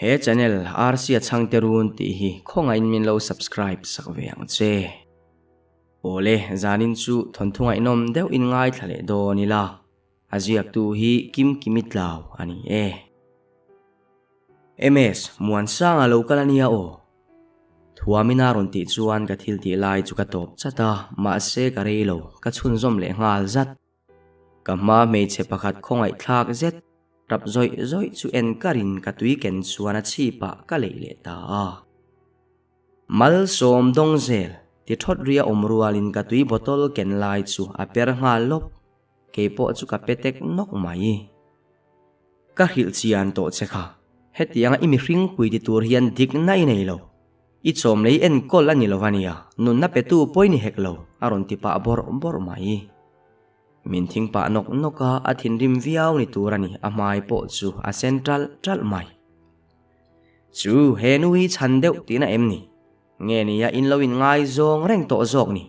He channel Rc-a chhangte run tih hi khawngaihin min lo subscribe sak ve ang che. Awle, zanin chu thawnthu ngaihnawm deuh in ngaithla leh dawn ila, a ziaktu hi Kimkimi Tlau a ni e. MS, Muansanga lo kal a nia aw. Thuamina rawn tih chuan ka thil tih lai chu ka tawp chat a, mahse ka rei lo, ka chhunzawm leh nghal zat. Ka hma hmeichhe pakhat khawngaih thlak zet, tap zawih zawih chu en karin ka tui ken chuan a chhipah ka leih leh ta a. Malsawm dawng zel, ti thawt ria awm rualin ka tui bottle ken lai chu a per nghal lawp, keipawh chu ka pe tek nawk mai. Ka hrilh chian tawh che kha, hetianga i mihring pui ti tur hian dikna i nei lo. I chawm lei enkawl a ni lo a nia, nunna petu pawi ni hek lo, a rawn ti pah bawrh bawrh mai. Min thing pah nawk nawk a, a thinrim viau ni tur a ni, a hmai pawh chu a sen ṭalh ṭalh mai. Chu, he nu hi chhan deuh tihna em ni? Nge nia in lo inngaizawng reng tawh zawk ni?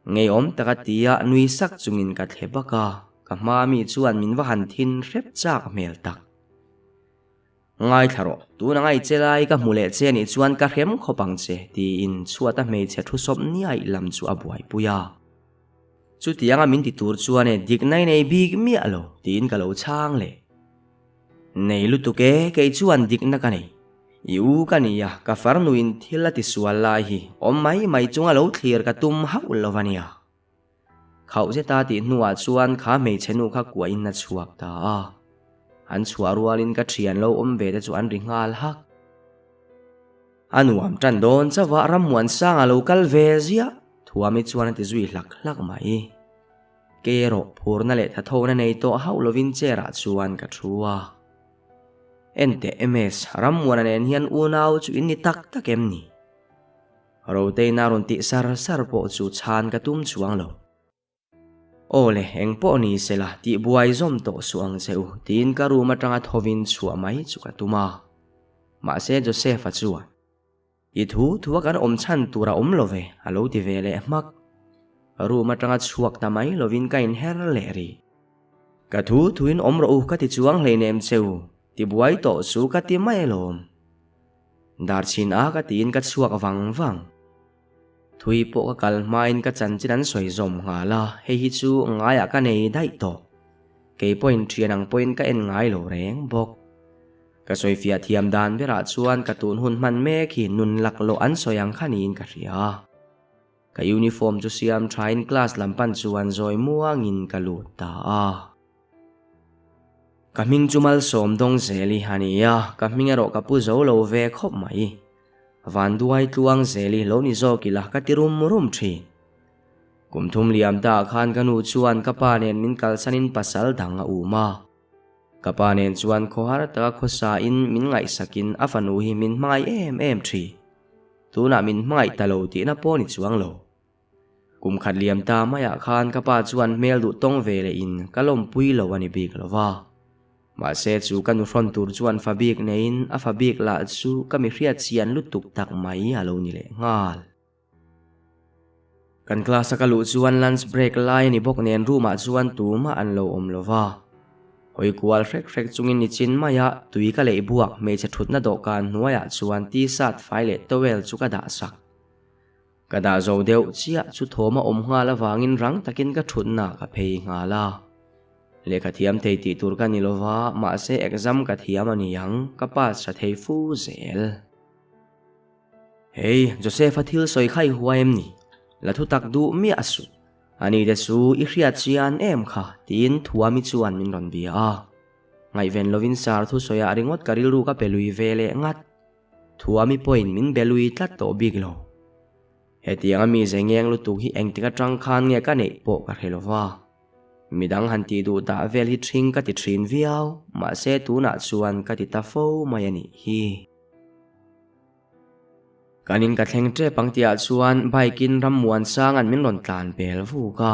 Ngeiawm taka tia nui sak chungin ka thle bak a, ka hma mi chuan min va han thin hrep chak hmel tak. Ngaithla rawh, tuna ngai che lai ka hmu leh che anih chuan ka hrem khawp ang che, tiin chhuata hmeichhe thu sawp niaih lam chu a buaipui a. Chutianga min ti tur chuan e dikna i nei bik miah lo, tiin ka lo chhang leh. Nei lutuk e, kei chuan dikna ka nei. I u ka ni a, ka farnuin thil a tisual lai hi awm mai mai chunga lo thlir ka tum hauh lo a nia. Khauh zeta tih hnuah chuan kha hmeichhe nu kha kuahin a chhuak ta a. An chhuah rualin ka thian lo awm ve te chu an ri nghal hak. A nuam tan dawn chauh a, Rammuansanga lo kal ve ziah, Thuami chuan a ti zui hlak hlak mai. Kei erawh phurna leh thathona nei tawh hauh lovin chair ah chuan ka thu a. Enteh MS, Rammuana nen hian unau chu in ni tak tak em ni? Roteina rawn tih sar sar pawh chu chhan ka tum chuang lo. Aw le, eng pawh ni se la, tih buai zawm tawh suh ang che u, tiin ka room atanga thovin chhuah mai chu ka tum a. Mahse Joseph-a chuan, I thu thua kan awm chhan tur a awm lo ve, a lo ti ve leh hmak. Room atanga chhuak ta mai lovin ka inher leh rih. Ka thu thuin awm rawh u ka ti chuang hleinem che u, ti buai tawh su ka ti mai alawm. Dar chhin a ka tiin ka chhuak vang vang. Thui pawh ka kal hmain ka chanchin an sawi zawm nghal a, hei hi chu ngaiah ka nei daih tawh. Kei pawhin thian ang pawhin ka en ngai lo reng bawk. Ka sawifiah thiam dan berah chuan ka tun hun hman mek hi nun laklawh an sawi ang kha niin ka hria. Ka uniform chu siam thain class lam pan chuan zawi muangin ka lut ta a. Ka hming chu Malsawm dawng zel i a ni a, ka hming erawh ka pu zo lo ve khawp mai. Vanduai tluang zel i lo ni zawk ila ka ti rum rum thin. Kum thum liam ta ah khan ka nu chuan ka pa nen min kalsanin pasal dang a um a. Ka pa nen chuan khawhar taka khawsa in min ngaihsakin a fanu hi min hmangaih em em thin. Tunah min hmangaih ta lo tihna pawh ni chuang lo. Kum khat liam ta maiah khan ka pa chuan hmel duh tawng ve leh in ka lawmpui lo a ni bik lo va. Mahse chu ka nu hrawn tur chuan fa bik neiin a fa bik lah chu ka mi hriat chian lutuk tak mai a lo ni leh nghal. Kan class a ka luh chuan lunch break lai a ni bawk nen room ah chuan tumah an lo awm lo va. Hawi kual hrek hrek chungin nichin maia tui ka leih buak hmeichhe thutna dawhkan hnuaiah chuan t-shirt fai leh towel chu ka dah sak. Ka dah zo deuh chiah chu thawm a awm nghal avangin rang takin ka thutna ka phei nghal a. Lehkha thiam thei tih tur ka ni lova, mahse exam ka thiam a ni ang, ka pass tha thei fu zel. Hei, Joseph-a thil sawi kha i huai em ni? La thu tak duh miah a suh. Ani te chu i hriat chian em kha, tiin Thuami chuan min rawn bia a. Ngaihven lovin sar thu sawiah ringawt ka rilru ka pe lui ve leh ngat. Thuami pawhin min be lui tlat tawh bik lo. Hetianga mi ze ngeng lutuk hi engtik atang khan nge ka neih pawh ka hre lo va. Midang han tih duh dah vel hi ṭhing ka ti ṭhin viau, mahse tunah chuan ka ti ta fo mai a nih hi. Kan in ka thleng ṭep ang tihah chuan bike in Rammuansanga'n min rawn tlan pel vuk a.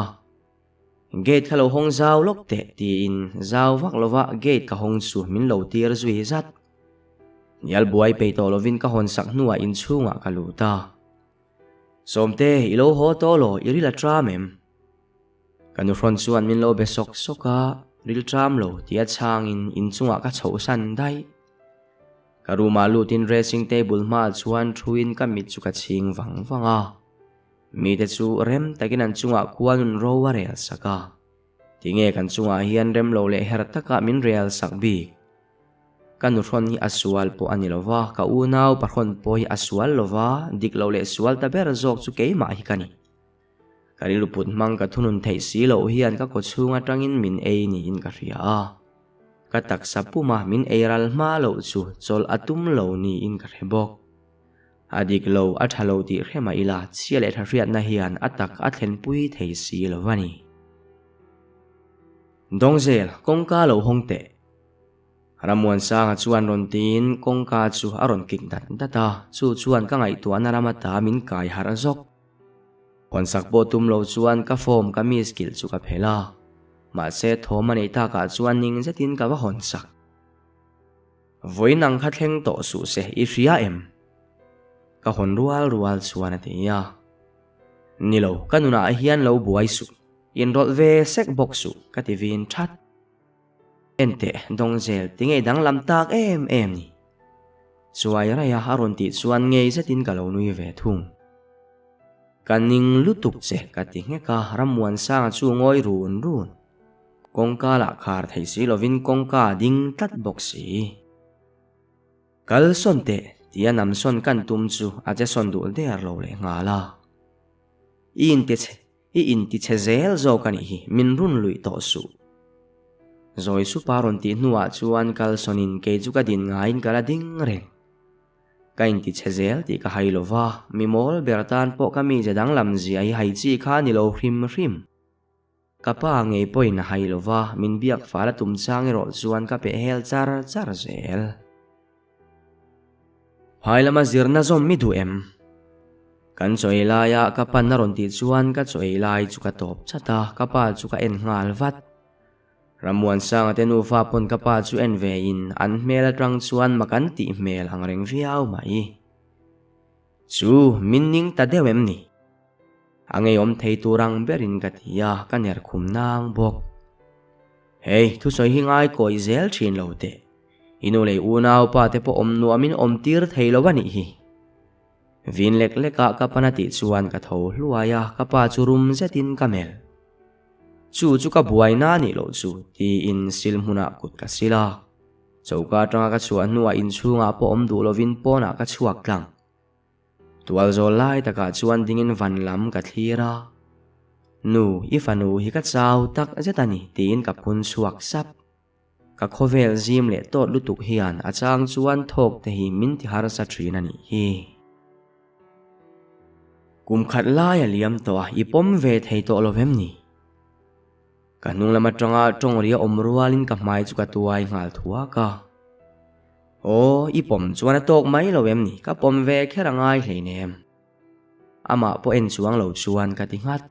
Gate kha lo hawng zau lawk teh tiin zau vak lova gate ka hawng chu min lo tir zui zat. Nial buai peih tawh lovin ka hawn sak hnuah inchhungah ka lut a. Sawmte, i lo haw tawh law, i ril a tram em? Ka nuhrawn chuan min lo be sawk sawk a, ril tram lo tia chhangin inchungah ka chhohsan daih. Ka room ah lutin dressing table hmaah chuan thuin ka mit chu ka chhing vang vang a. Mite chu rem takin an chungah khuanun ro a rel sak a. Tinge kan chungah hian rem lo leh her takah min rel sak bik? Ka nuhrawn hi a sual pawh a ni lo va, ka unau pahrawn pawh hi a sual lo va, dik lo leh sual ta ber zawk chu keimah hi ka ni. Ka rilru put hmang ka thunun theih si loh hian ka kawchhung atangin min ei niin ka hria a. Ka taksa puma min ei ral hma loh chu chawlh a tum lo niin ka hre bawk. A dik lo, a tha lo tih hre mah ila, chhia leh tha hriatna hian a tak a thlenpui thei si lo a ni. Dawngzel, kawngka lo hawng teh. Rammuansanga chuan rawn tiin kawngka chu a rawn kik dat dat a, chu chuan ka ngaihtuahna ram ata min kai harh zawk. Hawnsak pawh tum lo chuan ka form ka miss kilh chu ka phelh a, mahse thawm a neih takah chuan ning zetin ka va hawnsak. Vawiin ang kha thleng tawh suh se i hria em? Ka hawn rual rual chuan a ti a. Ni lo, ka nunah hian lo buai suh, inrawlh ve sek bawk suh ka ti vin that. Enteh, Dawngzel, tinge i danglam tak em em ni? Chuai raia a rawn tih chuan ngei zetin ka lo nui ve thung. Ka ning lutuk che, ka ti nghek a, Rammuansanga chu ngawi run run. Kawngka lah khar thei si lovin kawngka a ding tlat bawk si. Kal sawn teh, tia namsawn kan tum chu a che sawn duh der lo leh nghal a. I intichhe I intichhe zel zawk a nih hi, min run luih tawh suh. Zawi supa rawn tih hnuah chuan Kalsawnin kei chu ka din ngaiin ka la ding reng. Ka intichhe zel tih ka hai lo va, mi mawl ber tan pawh ka mize danglam zia hi hai chi kha a ni lo hrim hrim. Ka pa ngei pawhin a hai lo va, min biak fal a tum chang erawh chuan ka peh hel char char zel. Phai lama zirna zawm mi duh em? Kan chaw ei laia ka pan a rawn tih chuan ka chaw ei lai chu ka tawp chat a, ka pa chu ka en nghal vat. Rammuansanga te nufa pawn ka pa chu en ve in an hmel atang chuan mak an tih hmel ang reng viau mai. Chu min ning ta deuh em ni? A ngeiawm thei tur ang berin ka ti a, ka ner khum nang bawk. Hei, thusawi hi ngai kawi zel thin lo teh. I nu leh unau pa te pawh awm nuamin awm tir thei lo a nih hi. Vin lek lek ah ka pan a tih chuan ka tho hluai a, ka pa chu rum zetin ka melh. Chu chu ka buaina a nih loh chu tiin sil hmunah kut ka sil a. Choka atanga ka chhuah hnuah inchhungah pawh awm duh lovin pawnah ka chhuak tlang. Tual zawl lai takah chuan dingin van lam ka thlir a. Nu, i fanu hi ka chau tak zet a ni tiin ka phun chhuak sap. Ka khawvel zim leh tawt lutuk hian a chang chuan thawk te hi min ti harsa thin a nih hi. Kum khat lai a liam tawh a, i pawm ve thei tawh lo vem ni? Ka hnung lam atanga tawng ri a awm rualin ka hmai chu ka tuai nghal thuak a. Aw, i pawm chuan a tawk mai lo em ni? Ka pawm ve kher a ngai hleinem. Amah pawh en chuang lo chuan ka ti nghat.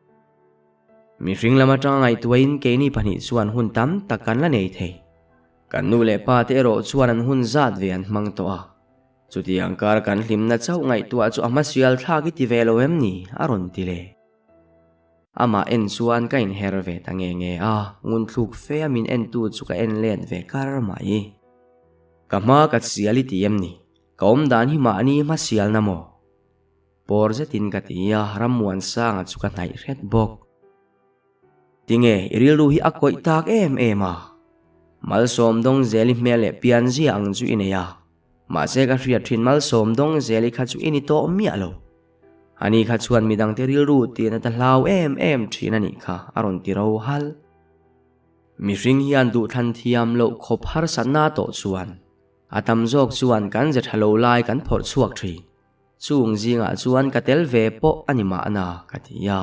Mihring lam atanga ngaihtuahin keini pahnih chuan hun tam tak kan la nei thei. Kan nu leh pa te erawh chuan an hun zat ve an hmang tawh a. Chutiang kar kan hlimna chauh ngaihtuah chu a hmasial thlak i ti ve lo em ni? a rawn ti leh. Amah en chuan ka inher ve ta nge nge a, ngunthluk fe a min entu chu ka en let ve kar mai. Ka hma ka sial i ti em ni? Ka awmdan hi mahni hmasialna maw? Pawr zetin ka ti a, Rammuansanga chu ka hnaih hret bawk. Tinge i rilru hi a kawih tak em em a? Malsawm Dawngzeli hmel leh pianzia ang chu i nei a, mahse ka hriat thin Malsawm Dawngzeli kha chu i ni tawh miah lo. Ani kha chuan midangte rilru tih nat a hlau em em thin a nih kha a rawn ti ro halh. Mihring hian duhthlan thiam loh khawp harsatna tawh chuan a tam zawk chuan kan ze tha lo lai kan phawrh chhuak thin. Chung zingah chuan ka tel ve pawh a ni mahna ka ti a.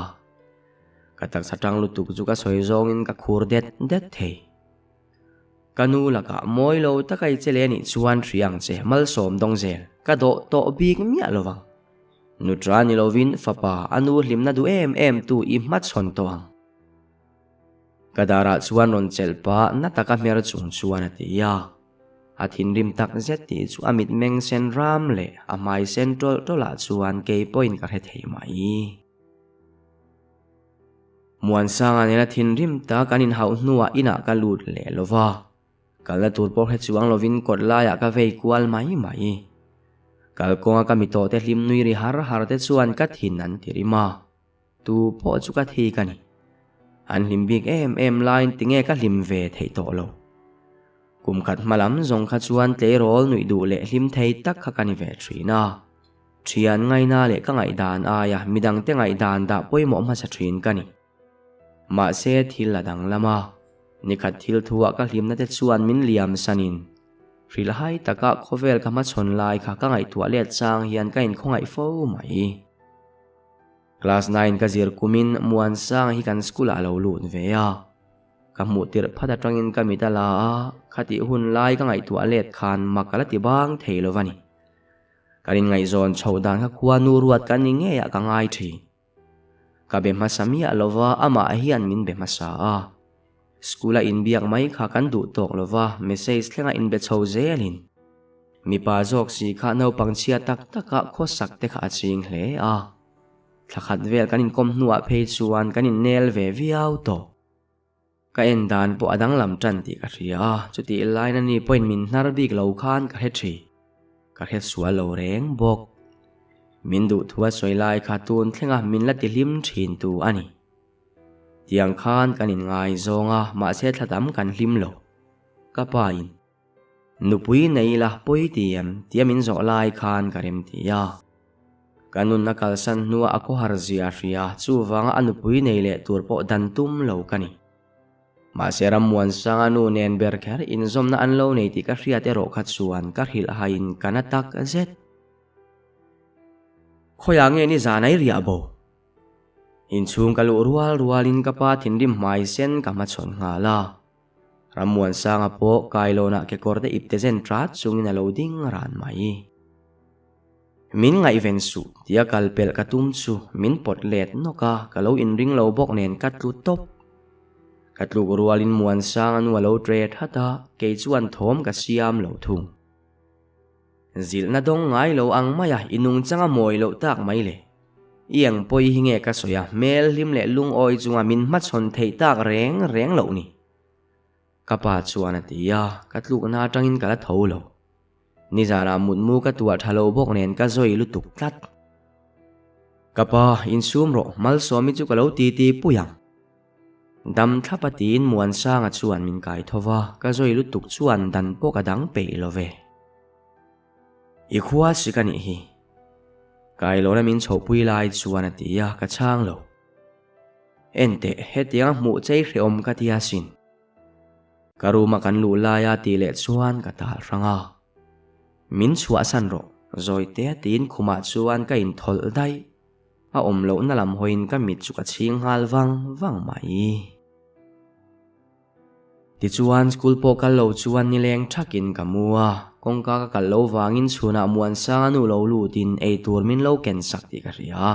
Ka taksa tang lutuk chu ka sawi zawngin ka khur det det thei. Ka nu lakah mawi lo taka i che leh anih chuan hria ang che malsawm dawng zel ka dawh tawh bik miah lo vang. Nutra ni lovin fapa a nu hlimna duh em em tu i hmachhawn tawh ang. Ka darah chuan rawn chelh pah na taka hmer chung chuan a ti a. A thinrim tak zet tih chu a mitmeng sen ram leh a hmai sen tawlh tawlh ah chuan kei pawhin ka hre thei mai. Muansanga nena thinrim tak an inhauh hnuah inah ka lut leh lo va. Kalna tur pawh hre chuang lovin kawt laiah ka vei kual mai mai. Kalkawnga ka mi tawhte hlim nui ri har har te chuan ka thin an ti rim a. Tu pawh chu ka thik a ni. An hlim bik em em laiin tinge ka hlim ve theih tawh lo. Kum khat hma lam zawng kha chuan tleirawl nuih duh leh hlim thei tak kha ka ni ve thin a. Thian ngaina leh ka ngaihdan aia midangte ngaihdan dah pawimawh hmasa thin ka ni. Mahse thil a danglam a, nikhat thil thuah ka hlimna te chuan min liam sanin hrilhai taka khawvel ka hmachhawn lai kha ka ngaihtuah let chang hian ka inkhawngaih fo mai. Class nine ka zir kumin Muansanga hi kan school ah a lo lut ve a, ka hmuh tirh phat atangin ka mit a la a, khatih hun lai ka ngaihtuah let khan mak ka la ti bang thei lo va ni. Kan inngaihzawn chhoh dan kha khua nu ruat ka ni ngeiah ka ngai thin. Ka be hmasa miah lova amah hian min be hmasa a. School a inbiak mai kha kan duh tawk lova message thlenga inbe chho zelin mipa zawk si kha naupang chhia tak taka khawsak te kha a ching hle a. Thla khat vel kan inkawm hnuah phei chuan kan innel ve viau tawh. Ka en dan pawh a danglam tan tih ka hria a, chutih lain ani pawhin min hnar bik lo khan ka hre thin. Ka hre sual lo reng bawk. Min duh thu a sawi lai kha tun thlenga min la ti hlim thin tu a ni. Tiang khan kan inngaizawng a, mahse thla tam kan hlim lo. Ka pa in, Nupui nei ila pawi ti em? tia min zawh lai khan ka rem ti a. Ka nunna kalsan hnua a khawhar zia hria, chuvanga a nupui nei leh tur pawh dan tum lo ka ni. Mahse Rammuansanga nu nen ber kher inzawmna an lo nei tih ka hriat erawh kha chuan ka hrilh haiin ka na tak zet. Khawiah nge ni zan ai riah bo? Inchhung ka luh rual rualin ka pa thinrim hmai sen ka hmachhawn nghal a. Rammuansanga pawh kailawnah kekawrte ipte zen ṭat chungin a lo ding ran mai. Min ngaihven suh tia kal pelh ka tum chu min pawt let nawk a, ka lo inring lo bawk nen ka tlu tawp. Ka tluk rualin Muansanga nu a lo tre that a, kei chuan thawm ka siam lo thung. Zilhna dawng ngai lo ang maia i nungchang a mawi loh tak mai le. I eng pawi hi nge ka sawi a, hmel hlim leh lungawi chunga min hmachhawn theih tak reng reng loh ni. Ka pa chuan a ti a, ka tlukna atangin ka la tho lo. Nizanah mutmu ka tuah tha lo bawk nen ka zawi lutuk tlat. Ka pa, insum rawh, Malsawmi chu ka lo titi pui ang. Dam thlap a tiin Muansanga chuan min kai tho va, ka zawi lutuk chuan dan pawh ka dang peih lo ve. I khua si ka nih hi. Kailawna min chhohpui lai chuan a ti a, ka chhang lo. Enteh, hetianga hmuh chei hrehawm ka ti asin. Ka room a kan luh laia tih leh chuan ka tal hrang a. Min chhuahsan rawh, zawi te tiin khumah chuan ka inthawlh daih. A awm lohna lam hawiin ka mit chu ka chhing nghal vang vang mai. Tichuan school pawh kal lo chuan nileng thakin ka mu a, kawngka ka kalh lo vangin chhunah Muansanga nu lo lutin eitur min lo ken sak tih ka hria a.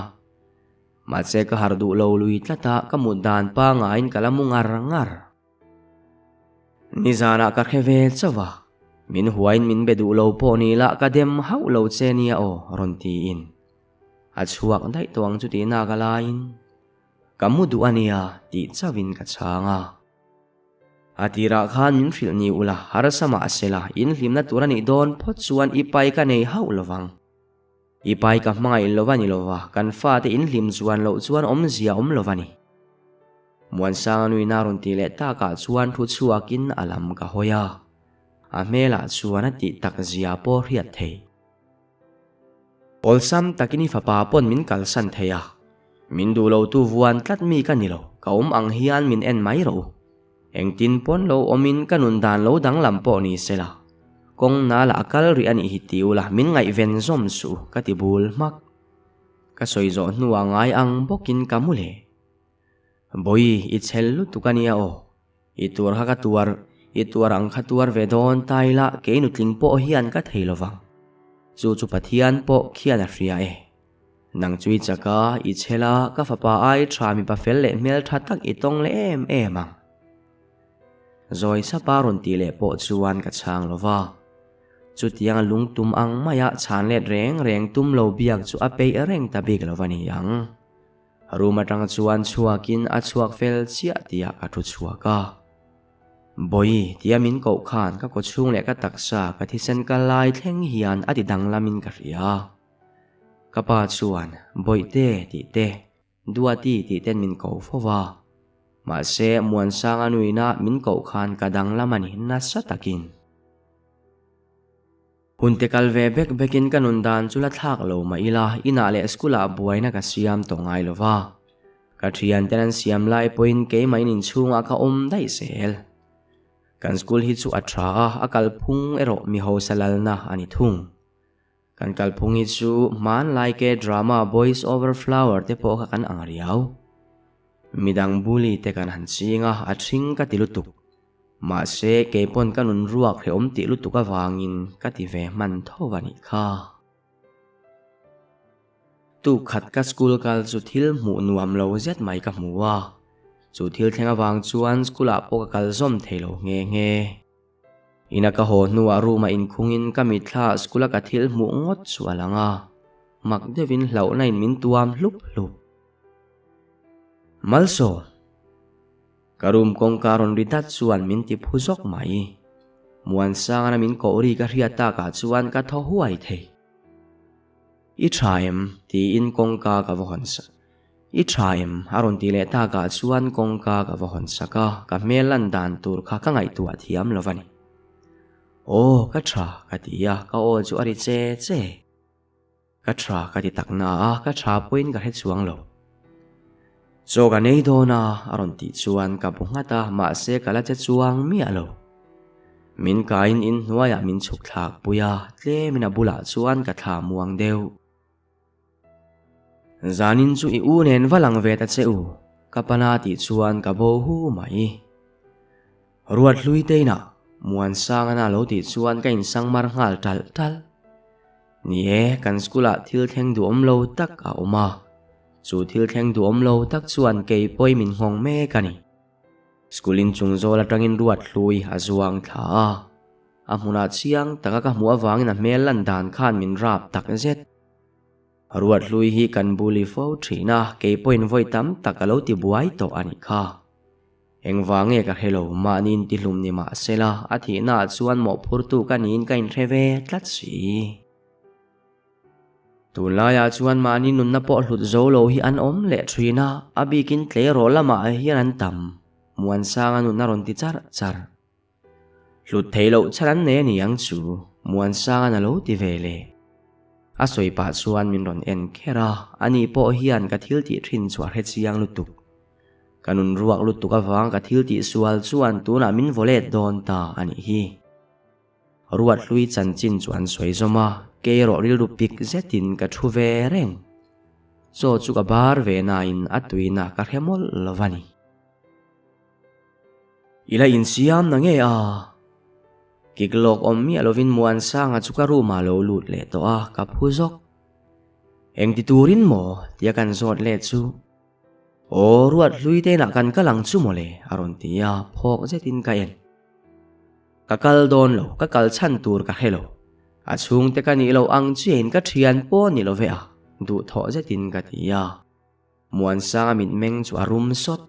Mahse ka harh duh lo lui tlat a, ka mut dan pangaiin ka la mu ngar ngar. Nizanah ka hre ve chauh a, min huain min be duh lo pawh ni la ka dem hauh lo che nia aw rawn tiin a chhuak daih tawh ang chu tih nak a laiin ka mu duh a nia tih chauhin ka chhang a. A tirah khan min hrilh ni ula harsa mahsela inhlimna tur a nih dawn phawt chuan i pai ka nei hauh lovang. I pai ka hmangaih lo a ni lova, kan fate in hlim chuan loh chuan awmzia awm lo a ni. Muansanga nuina rawn tih leh takah chuan thu chhuakin a lam ka hawi a, a hmelah chuan a tih tak zia pawh hriat thei. Awlsam takin i fapa pawn min kalsan thei a, min duh lo tu vuan tlat mi ka ni lo, ka awm ang hian min en mai rawh u. Engtin pawn lo awmin ka nun dan lo danglam pawh ni se la, kawng nala a kal rih a nih hi ti ula min ngaihven zawm suh ka ti bul hmak. Ka sawi zawh hnuah ngai ang bawkin ka mu leh. Bawi, i chhel lutuk a nia aw. I tuar kha ka tuar, i tuar ang kha tuar ve dawn ta ila kei nutling pawh hian ka thei lovang. Chu chu Pathian pawh khian a hria e. Nang chu i chak a, i chhel a, ka fapa ai tha mipa fel leh hmel tha tak i tawng leh em em ang. Zawi sapa rawn tih leh pawh chuan ka chhang lo va. Chutianga lungtum ang maia chhan let reng reng tum lo biak chu a peih reng ta bik lo va ni ang. Room atang chuan chhuakin a chhuak fel chiah tihah ka thu chhuak a. Bawi tia min koh khan ka kawchhung leh ka taksa ka thisen kal lai thleng hian a ti danglamin ka hria. Ka pa chuan, Bawihte tih te, Duati tih ten min ko fo va. Mahse, Muansanga nuina min koh khan ka danglam a ni nasa takin. Hun te kal ve bek bekin ka nun dan chu la thlak lo mah ila, inah leh school-ah buaina ka siam tawh ngai lo va. Ka thianten an siam lai pawhin keimah in inchhungah ka awm daih zel. Kan school hi chu a tha a, a kalphung erawh mi hausa lalna a ni thung. Kan kalphung hi chu hmanlai ke drama Boys Over Flower te pawh kha kan ang riau. Midang bully te kan han ching a, a thing ka ti lutuk. Mahse, kei pawn ka nun ruak hrehawm tih lutuk avangin ka ti ve hman tho a nih kha. Tuk khat ka school kal chu thil hmuh nuam lo zet mai ka hmu a, chu thil thleng avang chuan school ah pawh ka kal zawm thei lo nghe nghe. Ina ka haw hnuah room ah inkhungin ka mitthla ah school a ka thil hmuh ngawt chu a lang a, mak deuhin hlauhna in min tuam hlup hlup. Malsawm! Ka room kawngka rawn ri dat chuan min ti phu zawk mai. Muansangana min koh ri ka hriat takah chuan ka thaw huai thei. I tha em? tiin kawngka ka va hawn sak. I tha em? a rawn ti leh takah chuan kawngka ka va hawn sak a, ka hmel lan dan tur kha ka ngaihtuah thiam lo va ni. Aw, ka tha, ka ti a, ka aw chu a ri che che. Ka tha ka ti tak na a, ka tha pawhin ka hre chuang lo. Chaw ka nei dawn a, a rawn tih chuan ka bu nghat a, mahse ka la che chuang miah lo. Min kaiin in hnuaiah min chhuk thlak pui a, tlemin a bulah chuan ka thla muang deuh. Zanin chu i u nen va lang ve ta che u, ka pana tih chuan ka bo hu mai. Ruat hlui te inah Muansangana lo tih chuan ka insangmar nghal talh talh. Ni e, kan school ah thil thleng duhawm lo tak a awm a. Chu thil thleng duhawm lo tak chuan kei pawhin min nghawng mek a ni. School inchung zawl atangin Ruat hlui a zuang thla a. A hmunah chiang taka ka hmuh avangin a hmel lan dan khan min rap tak zet. Ruat hlui hi kan bully fo thin a, kei pawhin vawi tam tak a lo ti buai tawh a nih kha. Engvang nge ka hre lo, mahni intihlum ni mah sela, a thihnaah chuan mawhphurtu ka niin ka inhre ve tlat si. Tunlaiah chuan mahni nunna pawh hlut zo lo hi an awm leh thin a, a bikin tleirawl lamah hian an tam, Muansanga nun a rawn ti char char. Hlut thei loh chhan an nei a ni ang chu, Muansanga'n a lo ti ve leh. A sawi pah chuan min rawn en kher a, ani pawh hian ka thil tih thin chu a hre chiang lutuk. Ka nun ruak lutuk avang ka thil tih sual chuan tunah min vaw let dawn ta a nih hi. Ruat hlui chanchin chu an sawi zawm a, kei erawh rilru pik zetin ka thu ve reng. Chaw chu ka bar ve nain a tuina ka hre mawlh lo va ni. I la insiam na nge a? Kik lawk awm miah lovin Muansanga chu ka room ah lo lut leh tawh a, ka phu zawk. Engti turin maw? tia kan zawt let chu. Aw, ruat hlui te inah kan kal ang chu mawle, a rawn ti a, phawk zetin ka en. Ka kal dawn lo, ka kal chhan tur ka hre lo. A chhungte ka nih loh ang chiahin ka thian pawh ni lo ve a, duhthawh zetin ka ti a. Muansanga mitmeng chu a rum sawt.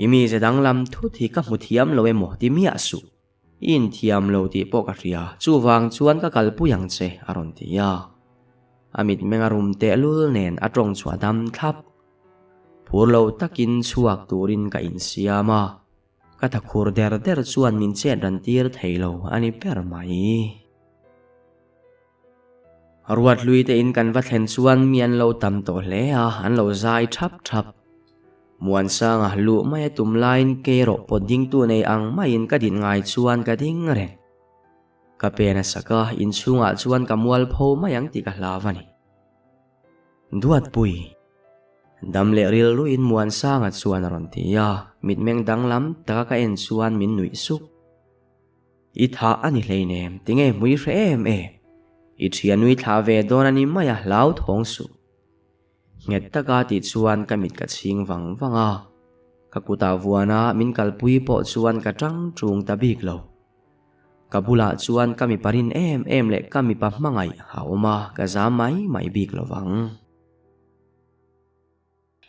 I mize danglam thut hi ka hmu thiam lo emaw ti miah suh. I inthiam lo tih pawh ka hria, chuvang chuan ka kalpui ang che, a rawn ti a. A mitmeng a rum tehlul nen a tawng chu a dam thlap. Phur lo takin chhuak turin ka insiam a, ka thakhur der der chuan min chet ran tir thei lo a ni ber mai. Ruat hlui te in kan va thlen chuan mi an lo tam tawh hle a, an lo zai thap thap. Muansanga luh mai a tum laiin kei erawh pawt dingtu nei ang maiin ka din ngai chuan ka ding reng. Ka pen a sak a, inchhungah chuan ka mualpho mai ang tih ka hlau a ni. Duatpui. Dam leh rilruin Muansanga chuan a rawn ti a, mitmeng danglam taka ka en chuan min nuih suk. I tha a ni hleinem, tinge hmui hre em em? I thianui thlah ve dawn a ni mai a hlau thawng suh. Nghet taka tih chuan ka mit ka chhing vang vang a, ka kutah vuana min kalpui pawh chuan ka tang tung ta bik lo. Ka bulah chuan ka mipa rin em em leh ka mipa hmangaih a awm a, ka zam mai mai bik lo vang.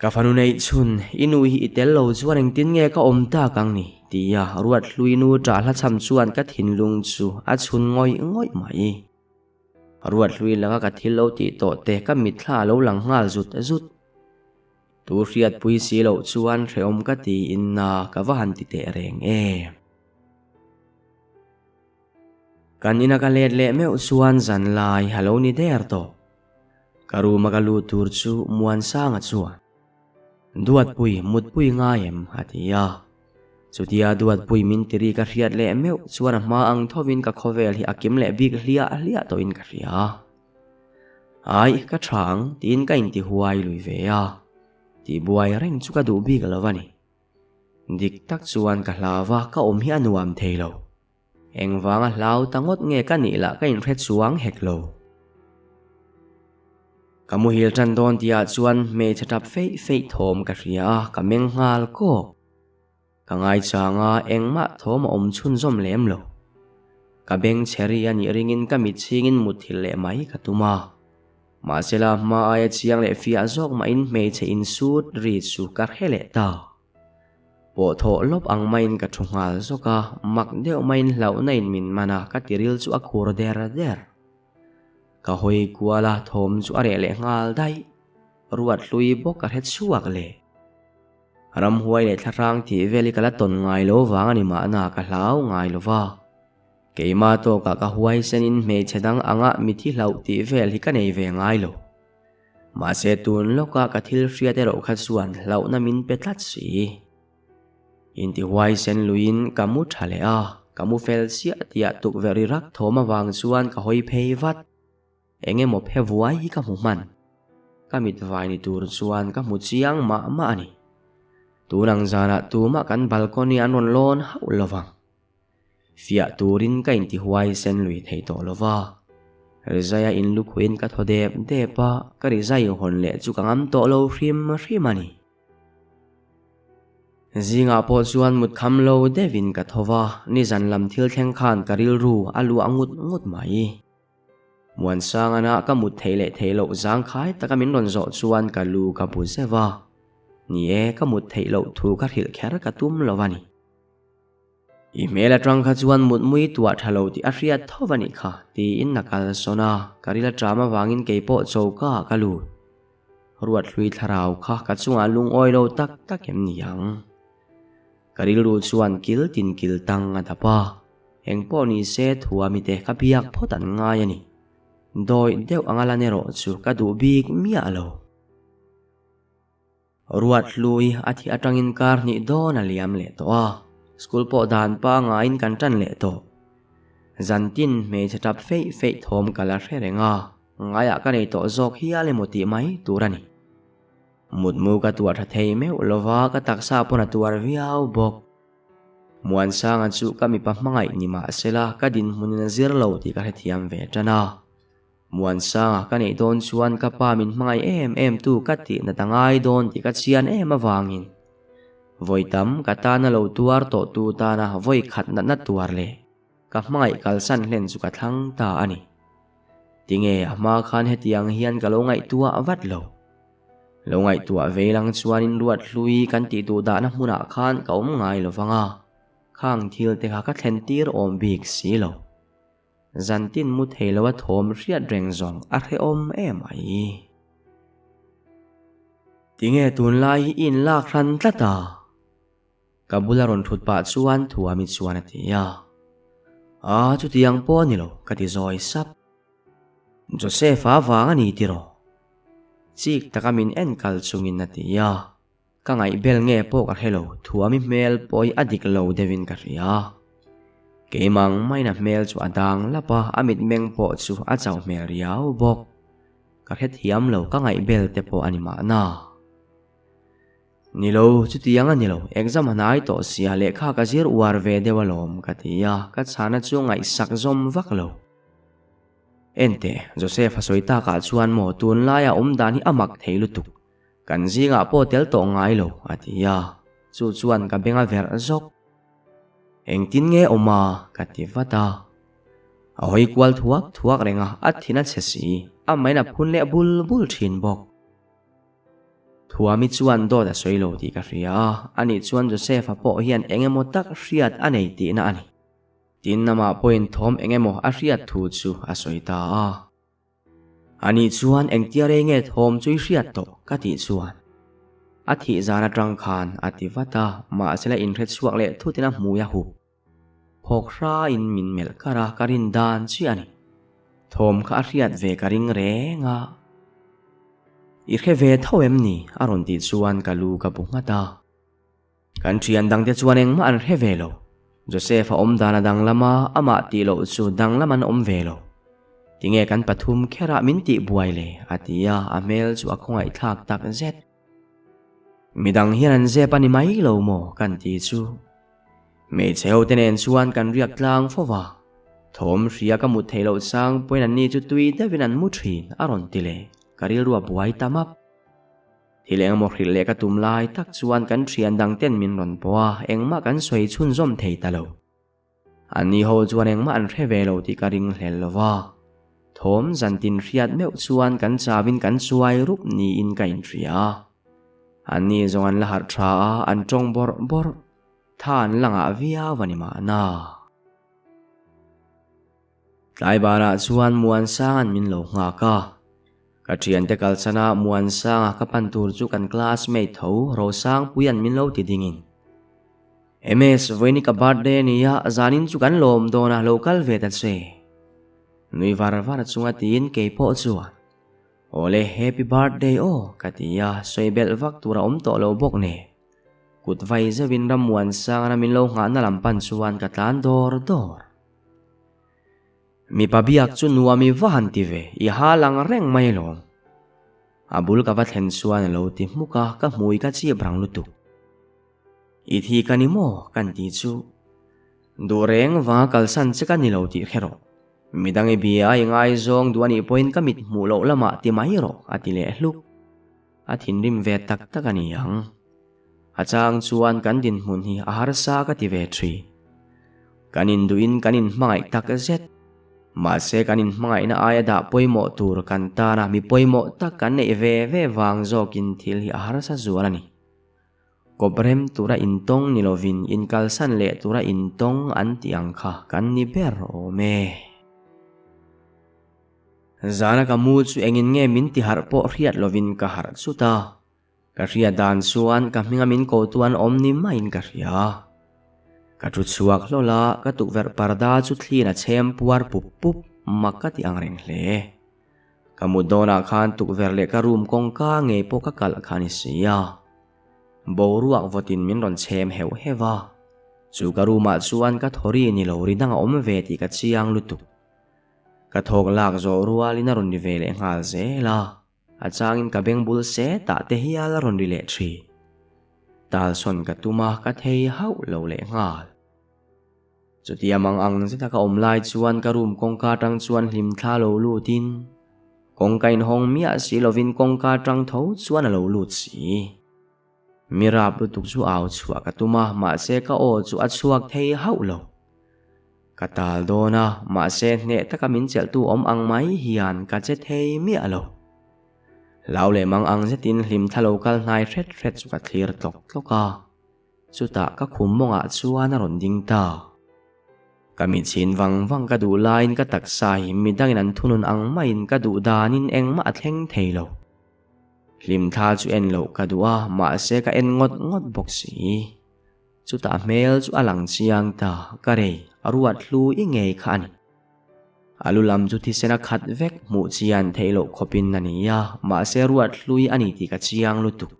Ka fanu neih chhun, i nu hi i tel lo chuan engtin nge ka awm tak ang ni? Tia Ruathlui nu ṭah hla chham chuan ka thinlung chu a chhun ngawih ngawih mai. Ruathlui laka ka thil lo tih tawh te ka mitthla a lo lang nghal zut zut. Tu hriatpui si loh chuan hrehawm ka tiin na ka va han ti teh reng em. Kan ina ka let leh meuh chuan zan lai a lo ni der tawh. Ka room a ka lut tur chu Muansanga chuan, Duatpui, mutpui ngai em? a ti a. Chutia Duatpui min ti ri ka hriat leh meuh chuan a hma ang thovin ka khawvel hi a kim leh bik hliah hliah tawhin ka hria. Aih, ka tha ang tiin ka inti huai lui ve a. Tihbuai reng chu ka duh bik lo a ni. Dik tak chuan ka hlau a, ka awm hi a nuam thei lo. Engvanga hlau ta ngawt nge ka nih lah ka inhre chuang hek lo. Ka muhil tan dawn tihah chuan hmeichhe tap feih feih thawm ka hria a, ka meng nghal kawk. Ka ngaichang a, engmah thawm a awm chhunzawm lem lo. Ka beng chhe ri a nih ringin ka mit chhingin mutthilh leh mai ka tum a. Mahsela hma aia chiang leh fiah zawk mahin hmeichhe insut ri chu ka hre leh ta. Pawh thawh lawp ang maiin ka thu nghal zawk a, mak deuh maiin hlauhna in min man a, ka tiril chu a khur der der. Ka hawi kual a, thawm chu a reh leh nghal daih. Ruat hlui bawk ka hre chhuak leh. Ramhuai leh thlahrang tih vel hi ka la tawn ngai lo vang a ni mahna ka hlau ngai lo va. Keimah tawkah ka huaisenin hmeichhe dang anga mithi hlauh tih vel hi ka nei ve ngai lo. Mahse tun lawka ka thil hriat erawh kha chuan hlauhna min pe tlat si. Inti huaisen luiin ka mu tha leh a, ka mu fel chiah tiah tukverh ri rak thawm avang chuan ka hawi phei vat. Eng emaw phe vuai hi ka hmu hman. Ka mit vai ni tur chuan ka hmu chiang mah mah a ni. Tun ang zanah tumah kan balcony an rawn lawn hauh lovang. Fiah turin ka intihuaisen lui thei tawh lo va. Rizaia inlukhuin ka thaw dep dep a, ka rizai hawn leh chu ka ngam tawh lo hrim hrim a ni. Zingah pawh chuan mut kham lo deuhin ka tho va, nizan lam thil thleng khan ka rilru a luah ngut ngut mai. Muansangana ka mut theih leh theih loh zangkhai taka min rawn zawh chuan ka lu ka bu zeuh a. Ni e, ka mut theih loh thu ka hrilh kher ka tum lo a ni. I hmel atang kha chuan mutmui tuah tha lo tih a hriat tho a nih kha, tiin a kal sawn a, ka ril aṭam avangin kei pawh choka ah ka lut. Ruathlui thlarau kha ka chungah lungawi lo tak tak em ni ang? Ka rilru chuan kil tin kil tang a dap a, engpawh ni se thuamite ka biak phawt an ngai a ni. Dawih deuh anga lan erawh chu ka duh bik miah lo. Ruat hlui a thih atangin kar hnih dawn a liam leh tawh a, school pawh dan pangaiin kan tan leh tawh. Zantin hmeichhe tap feih feih thawm ka la hre reng a, ngaiah ka nei tawh zawk hial emaw tih mai tur a ni. Mutmu ka tuah tha thei meuh lova ka taksa pawn a tuar viau bawk. Muansanga chu ka mipa hmangaih ni mahsela ka dinhmunin a zir lo tih ka hrethiam ve tan a. Muansanga ka neih dawn chuan ka pa min hmangaih em em tu ka tih nat a ngai dawn tih ka chian em avangin vawi tam ka tana lo tuar tawh tu tana vawi khat natna tuar leh ka hmangaih kalsan hlen chu ka thlang ta a ni. Tinge a hma khan hetiang hian ka lo ngaihtuah vat lo. Lo ngaihtuah vei lang chuanin ruat hlui kan tih duh dahna hmunah khan ka awm ngai lo vang a, khang thil te kha ka thlen tir awm bik si lo. Zantin mu thei lo a thawm hriat reng zawng a hrehawm em mai. Tinge tunlai hi i inlak hran tlat a? Ka bula rawn thut pah chuan Thuami chuan a ti a. Aa chutiang pawh a ni lo ka ti zawi sap. Joseph-a vang a ni tiraw? Chik taka min en kal chungin a ti a. Ka ngaihbel nge pawh ka hre lo, Thuami hmel pawh hi a dik lo deuhin ka hria. Keimah ang maiin a hmel chu a dang lap a, a mitmeng pawh chu a chauh hmel riau bawk. Ka hrethiam lo, ka ngaihbel te pawh a ni mahna. Ni lo, chutiang a ni lo, exam a hnai tawh sia, lehkha ka zir uar ve deuh alawm ka ti a, ka chhana chu ngaihsak zawm vak lo. Enteh, Joseph a sawi takah chuan maw tunlaia awm dan hi a mak thei lutuk. Kan zingah pawh tel tawh ngai lo, a ti a. Chu chuan ka beng a verh zawk. Engtin nge awm a? ka ti vat a. A hawi kual thuak thuak reng a, a thin a chhe si. Amahin a phun leh bul bul thin bawk. Thuami chuan dawt a sawi lo tih ka hria a, ani chuan Joseph-a pawh hian eng emaw tak hriat a nei tihna a ni. Tin, amah pawhin thawm eng emaw a hriat thu chu a sawi ta a. Ani chuan engtia rei nge thawm chu i hriat tawh? ka tih chuan a thih zan atang khan a ti vat a, mahsela inhre chhuak leh thutin a hmui a hup. Phawk hrain min melh kar a, ka rin dan chiah a ni. Thawm kha a hriat ve ka ring reng a. I hre ve tho em ni? a rawn tih chuan ka lu ka bu nghat a. Kan thian dangte chuan engmah an hre ve lo. Joseph a awm dan a danglam a, amah tih loh chu danglam an awm ve lo. Tinge kan pathum kherah min tih buai le? a ti a, a hmel chu a khawngaihthlak tak zet. Midang hian an zep a ni mai lo maw kan ti chu. Hmeichhe ho te nen chuan kan riak tlang fo va, thawm hria ka mut theih loh chang pawhin anni chu tui deuhin an mu thin a rawn ti leh, ka rilru a buai ta map. Thil engemaw hrilh leh ka tum lai tak chuan kan thian dang ten min rawn pawh a, engmah kan sawi chhunzawm thei ta lo. Anni ho chuan engmah an hre ve lo tih ka ring hlel lo va, thawm zantin hriat meuh chuan kan chauin kan chuai rup niin ka inhria a. Anni zawng an la harh tha a, an tawng bawrh bawrh. Tha an la ngah viau a ni mahna. Tlai banah chuan Muansanga'n min lo nghak a. Ka thiante kalsana Muansanga ka pan tur chu kan classmate tho Rosangpuia'n min lo ti dingin. MS, vawiin ka birthday a nia, zanin chu kan lawm dawn a, lo kal ve ta che. Nui var var chunga tiin kei pawh chuan, Awle, happy birthday aw, ka ti a, sawi belh vak tur a awm tawh lo bawk nen. Kut vai zeuhin Rammuansangana min lo nghahna lam pan chuan ka tlan dawr dawr. Mipa biak chu nuam i va han ti ve, i ha lang reng mai alawm. A bul ka va thlen chuan a lo ti hmuk a, ka hmui ka chip rang lutuk. I thi ka ni maw? kan ti chu. Duh reng vanga kalsan che ka ni lo tih hre rawh. Midang i bia a i ngaizawng duh a nih pawhin ka mit hmuh loh lamah ti mai rawh, a ti leh hluk. A thinrim ve tak tak a ni ang. A chang chuan kan dinhmun hi a harsa ka ti ve thin. Kan induhin kan inhmangaih tak zet. Mahse kan inhmangaihna aia dah pawimawh tur kan tana mi pawimawh tak kan neih ve ve vang zawkin thil hi a harsa zual a ni. Kawprem tura intawng ni lovin inkalsan leh tura intawng an tih ang kha kan ni ber awm e. Zana ka mu chu engin nge min ti harh pawh hriat lovin ka harh chut a. Ka hriat dan chuan ka hminga min ko tu an awm ni maiin ka hria. Ka thu chhuak hlawl a, ka tukverh parda chu thliin a chhem puar pup pup mak ka ti ang reng hle. Ka mut dawnah khan tukverh leh ka room kawngka ngei pawh ka kalh kha a ni si a. Boruak vawtin min rawn chhem heuh heuh a. Chu ka room ah chuan ka thawri ni lo ri dang a awm ve tih ka chiang lutuk. Ka thawk lak zawh rualin a rawn ri ve leh nghal zel a, a changin ka beng bul setah te hial a rawn ri leh thin. Talsawn ka tum a, ka thei hauh lo leh nghal. Chutia mang ang zeta ka awm lai chuan ka room kawngka atang chuan hlimthla lo lutin, kawngka inhawng miah si lovin kawngka atang tho chuan a lo lut si. Mi rap lutuk chu au chhuah ka tum a, mahse ka aw chu a chhuak thei hauh lo. Ka tal dawn a, mahse hneh taka min chelhtu awm ang mai hian ka che thei miah lo. Hlau leh mang ang zetin hlim thla lo kal hnai hret hret chu ka thlir tlawk tlawk a, chutah ka khum mawngah chuan a rawn ding ta. Ka mitchhin vang vang ka duh laiin ka taksa hi midangin an thunun ang maiin ka duh danin engmah a thleng thei lo. Hlimthla chu en loh ka duh a, mahse ka en ngawt ngawt bawk si. Chutah hmel chu a lang chiang ta, ka rei, a ruat hlu i ngei kha a ni. A lu lam chu thisen a khat vek, hmuh chian theih loh khawpin a ni a, mahse ruat hlui a ni tih ka chiang lutuk.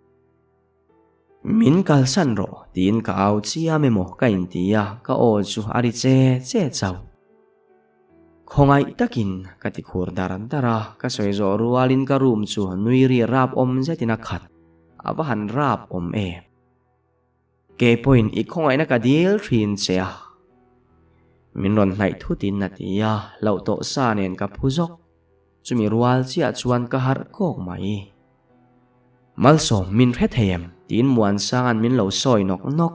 Min kalsan rawh, tiin ka au chiam emaw ka inti a, ka aw chu a ri che che chauh. Khawngaih takin ka ti khur dar dar a, ka sawi zawh rualin ka room chu nui ri rap awm zetin a khat, a va han rap awm em. Kei pawhin i khawngaihna ka dil thin che a, min rawn hnaih thutin a ti a, hlauh tawh sa nen ka phu zawk, chumi rual chiah chuan ka harh kawk mai. Malsawm, min hre thei em? tiin Muansanga'n min lo sawi nawk nawk.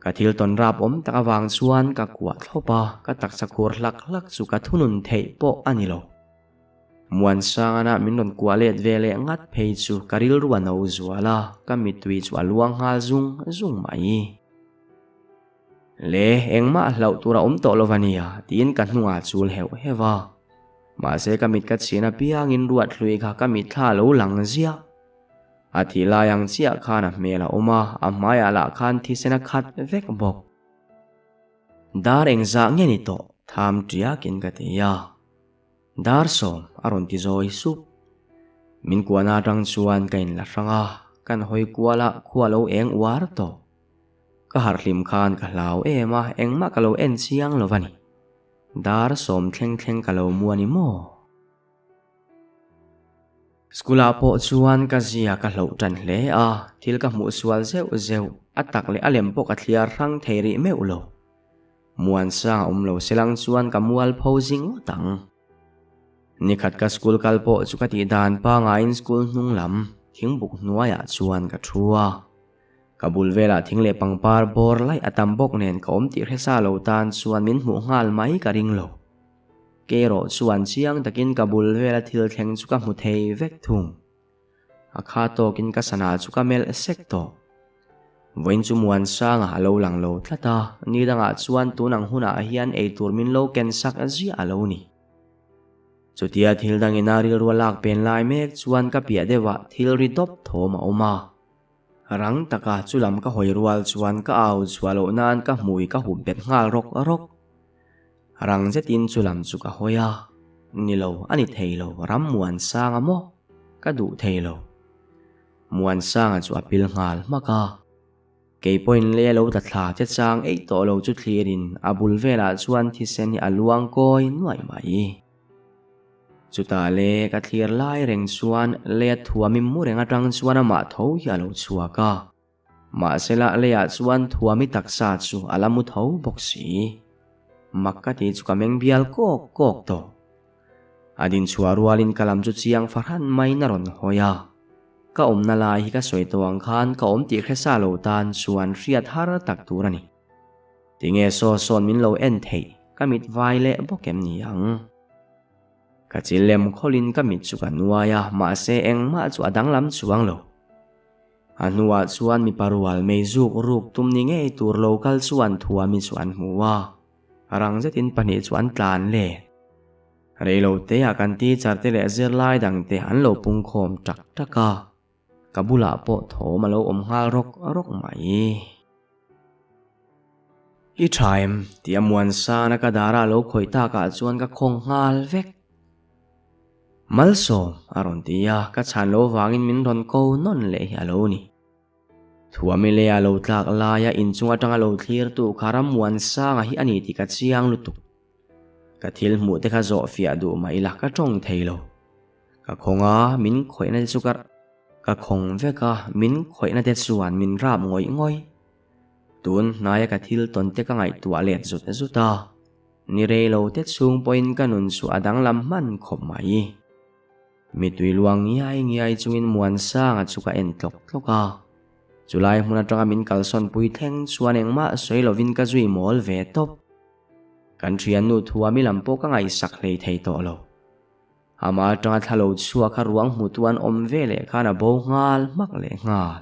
Ka thil tawn rap awm tak avang chuan ka kuah thlawp a, ka taksa khur hlak hlak chu ka thunun theih pawh a ni lo. Muansangana min rawn kuah let ve leh ngat phei chu ka rilru a no zual a, ka mittui chu a luang nghal zung zung mai. Le, engmah hlauh tur a awm tawh lo va nia, tiin ka hnungah chul heuh heuh a. Mahse ka mit ka chhin apiangin ruathlui kha ka mitthla a lo lang ziah. A thih lai ang chiah khan a hmel a awm a, a hmaiah lah khan thisen a khat vek bawk. Dar engzah nge ni tawh? Tham tiakin ka ti a. Dar sawm a rawn ti zawi sup. Min kuahna atang chuan ka inla hrang a, kan hawi kual a khua lo eng uar tawh. Ka harhlim khan ka hlau em a, engmah ka lo en chiang lo va ni. Dar sawm thleng thleng ka lo mu a ni maw? School ah pawh chuan ka zia ka hloh tan hle a, thil ka hmuh sual zeuh zeuh, a tak leh a lem pawh ka thliar hrang thei rih meuh lo. Muansang a awm lo selang chuan ka mual pho zing ngawt ang. Nikhat ka school kal pawh chu ka tih dan pangaiin school hnung lam thingbuk hnuaiah chuan ka thu a. Ka bul velah thing leh pangpar bawr laih a tam bawk nen ka awm tih hresa lo tan chuan min hmuh nghal mai ka ring lo. Kei erawh chuan chiang takin ka bul vela thil thleng chu ka hmu thei vek thung. A kha tawkin ka sana chu ka melh sek tawh. Vawiin chu Muansanga a lo lang lo tlat a, ni dangah chuan tun ang hunah hian eitur min lo ken sak ziah a lo ni. Chutia thil dangin a rilru a lak pen lai mek chuan ka piah deuhah thil ri dawp thawm a awm a. Rang taka chu lam ka hawi rual chuan ka au chhuah loh nan ka hmui ka hup bet nghal rawk rawk. Rang zetin chu lam chu ka hawi a, Ni lo, a ni thei lo, ram Muansanga maw? Ka duh thei lo. Muansanga chu a pil nghal hmak a. Kei pawhin lei a lo tla thla che chang eih tawh lo chu thlirin a bul velah chuan thisen hi a luang kawi nuaih mai. Chutah le ka thlir lai reng chuan lei a thuam i mu reng atang chuan amah tho hi a lo chhuak a. Mahsela leiah chuan thuami taksa chu a la mu tho bawk si. Mak ka tih chu ka meng bial kawk kawk tawh. A din chhuah rualin ka lam chu chiang fahran maiin a rawn hawi a. Ka awmna lai hi ka sawi tawh ang khan ka awm tih hresa lo tan chuan hriat har tak tur a ni. Tinge saw sawn min lo en theih ka mit vai leh bawk em ni ang? Ka chil lem khawlin ka mit chu ka nuai a, mahse engmah chu a danglam chuang lo. A hnuah chuan mipa rual mei zuk ruk tum ni ngei tur lo kal chuan Thuami chu an hmu a, rang zetin pahnih chu an tlan le. Reilo teah kan teacher te leh zirlai dang te an lo pungkhawm tak tak a, ka bulah pawh thawm a lo awm nghal rawk rawk mai. I tha em? Tih a Muansana ka dara lo khawih takah chuan ka khawng nghal vek. Malsawm a rawn ti a, ka chhan lo vangin min rawn ko nawn leh hi a lo ni. Thuami leia lo tlak laia inchung atanga lo thlirtu kha Rammuansanga hi a ni tih ka chiang lutuk. Ka thil hmuh te kha zawh fiah duh mah ila ka tawng thei lo. Ka khawng a, min khawihna te chu ka ka khawng vek a, min khawihna te chuan min rap ngawih ngawih. Tun hnaia ka thil tawn te ka ngaihtuah let zut zut a. Ni rei lo te chhung pawhin ka nun chu a danglam hman khawp mai. Mitui luang ngiai ngiai chungin Muansanga chu ka en tlawk tlawk a. Chulai hmun atanga min kalsawn pui thleng chuan engmah sawi lovin ka zui mawl ve tawp. Kan thiannu thuami lam pawh ka ngaihsak hlei thei tawh lo. Amah atanga thla lo chhuak kha ruang hmutu an awm ve leh khan a bo nghal hmak leh nghal.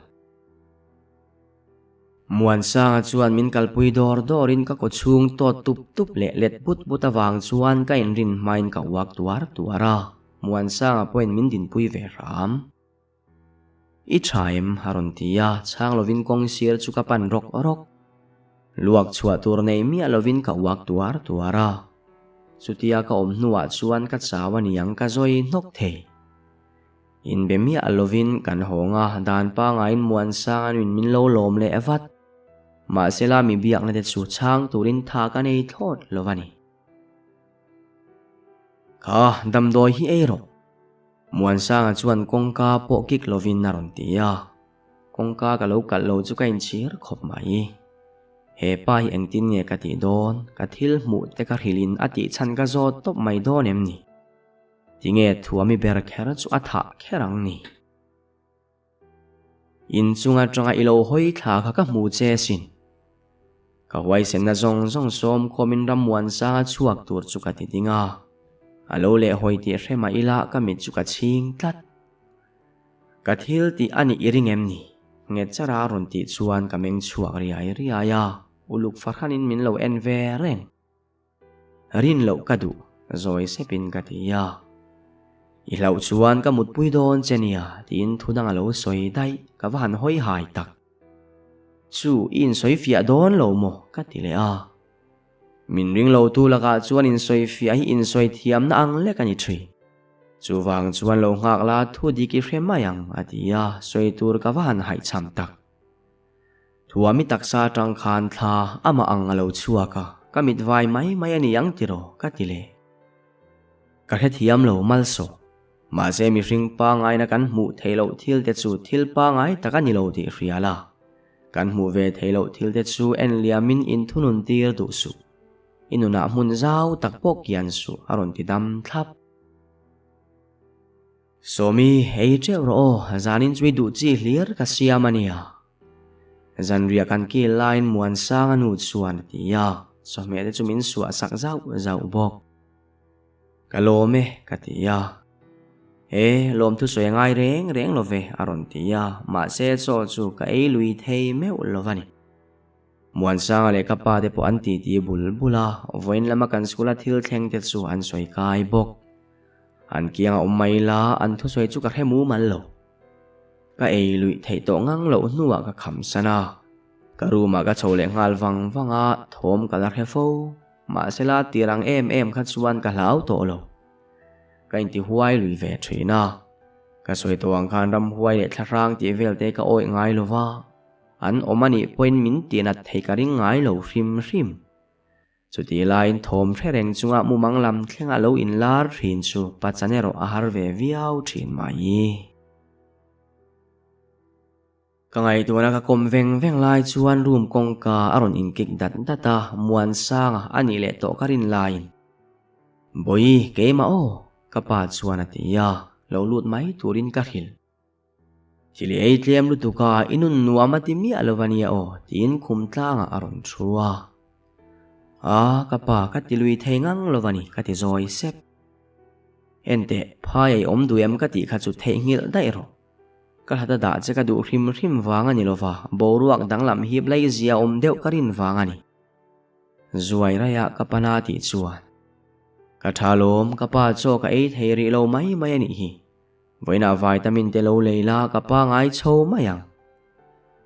Muansanga chuan min kalpui dawr dawrin ka kaw chhung tawt tup tup leh let but but avang chuan ka inrin hmain ka uak tuar tuar a, Muansanga pawhin min dinpui ve hram. I tha em? a rawn ti a, chhang lovin kawng sir chu ka pan rawk rawk. Luak chhuah tur nei miah lovin ka uak tuar tuar a, chutia ka awm hnuah chuan ka chau a niang ka zawi hnawk thei. Inbe miah lovin kan hawng a, dan pangaiin Muansanga nuin min lo lawm leh vat. Mahsela mi biakna te chu chhang turin tha ka nei thlawt lo a ni. Kha damdawi hi ei rawh. Muansanga chuan kawngka pawh kik lovin a rawn ti a. Kawngka ka lo kalh lo chu ka inchhir khawp mai. He pa hi engtin nge ka tih dawn, ka thil hmuh te ka hrilhin a tih chhan ka zawt tawp mai dawn em ni? Tinge thuami ber kher chu a thah kher ang ni? Inchung atanga i lo hawi thla kha ka hmu che sin. Ka huaisenna zawng zawng sawm khawmin Rammuansanga chhuak tur chu ka ti ding a. A lo leh hawi tih hre mah ila ka mit chu ka chhing tlat. Ka thil tih a nih i ring em ni? Nghet chara a rawn tih chuan ka meng chhuak riai riai a, uluk fahranin min lo en ve reng. Rin loh ka duh, zawi sepin ka ti a. I hlauh chuan ka mutpui dawn che nia, tiin thu dang a lo sawi daih, ka va han hawi hai tak. Chu i insawi fiah dawn lo maw? ka ti leh a. Min ring lo tu lakah chuan insawi fiah hi insawi thiamna ang lek a ni thin. Chuvang chuan lo nghak la thu dik i hre mai ang, a ti a, sawi tur ka va han haihchham tak. Thuami taksa atang khan thla amah ang a lo chhuak a, ka mit vai mai mai a ni ang tiraw ka ti leh. Ka hrethiam lo malsawh. Mahse mihring pangaina kan hmuh theih loh thil te chu thil pangai tak a ni lo tih hria la. Kan hmuh ve theih loh thil te chu en liamin inthunun tir duh suh. I nunah hmun zau tak pawh kian suh a rawn ti dam thlap. Sawmi, ei teuh rawh aw, zanin chu i duh chi hlir ka siam a nia. Zanriah kan kil laiin Muansanga nu chuan a ti a, chawhmeh te chu min suah sak zauh zauh bawk. Ka lawm e, ka ti a. E, lawmthu sawi a ngai reng reng lo ve, a rawn ti a, mahse chaw chu ka ei lui thei meuh lo va ni. Muansanga leh ka pa te pawh an titi bul bul a, vawiin lama kan school a thil thleng te chu an sawi kai bawk. An kiang a awm mai la, an thusawi chu ka hre mumal lo. Ka ei luih theih tawh ngang loh hnuah ka kham san a. Ka room ah ka chho leh nghal vang vang a, thawm ka la hre fo. Mahsela tir ang em em kha chuan ka hlau tawh lo. Ka inti huai lui ve thin a. Ka sawi tawh ang khan ramhuai leh thlahrang tih vel te ka awih ngai lo va. An awm a nih pawhin min tihnat theih ka ring ngai lo hrim hrim. Chutih laiin thawm hre reng chunga mumang lam thlenga lo inlar thin chu pachan erawh a har ve viau thin mai. Ka ngaihtuahna ka kawm veng veng lai chuan room kawngka a rawn inkik dat dat a, Muansanga a nih leh tawh ka rin laiin, Bawihi, keimah aw, ka pa chuan a ti a, lo lut mai turin ka hrilh. Thil i ei tlem lutuk a, i nun nuam a ti miah lo ania aw, tiin khum tlangah a rawn thu a. A, ka pa ka ti lui thei ngang lo a ni, ka ti zawi sep. Enteh, phai a i awm duh em ka tih kha chu theihnghilh daih rawh. Ka hlata dah che ka duh hrim hrim vang a ni lo va, boruak danglam hip laizia awm deuh ka rin vang a ni. Zuai raia ka pana tih chuan, Ka tha lawm, ka pa chaw ka ei thei rih lo mai mai a nih hi. Vawiinah vitamin te lo lei la ka pa ngai chho mai ang.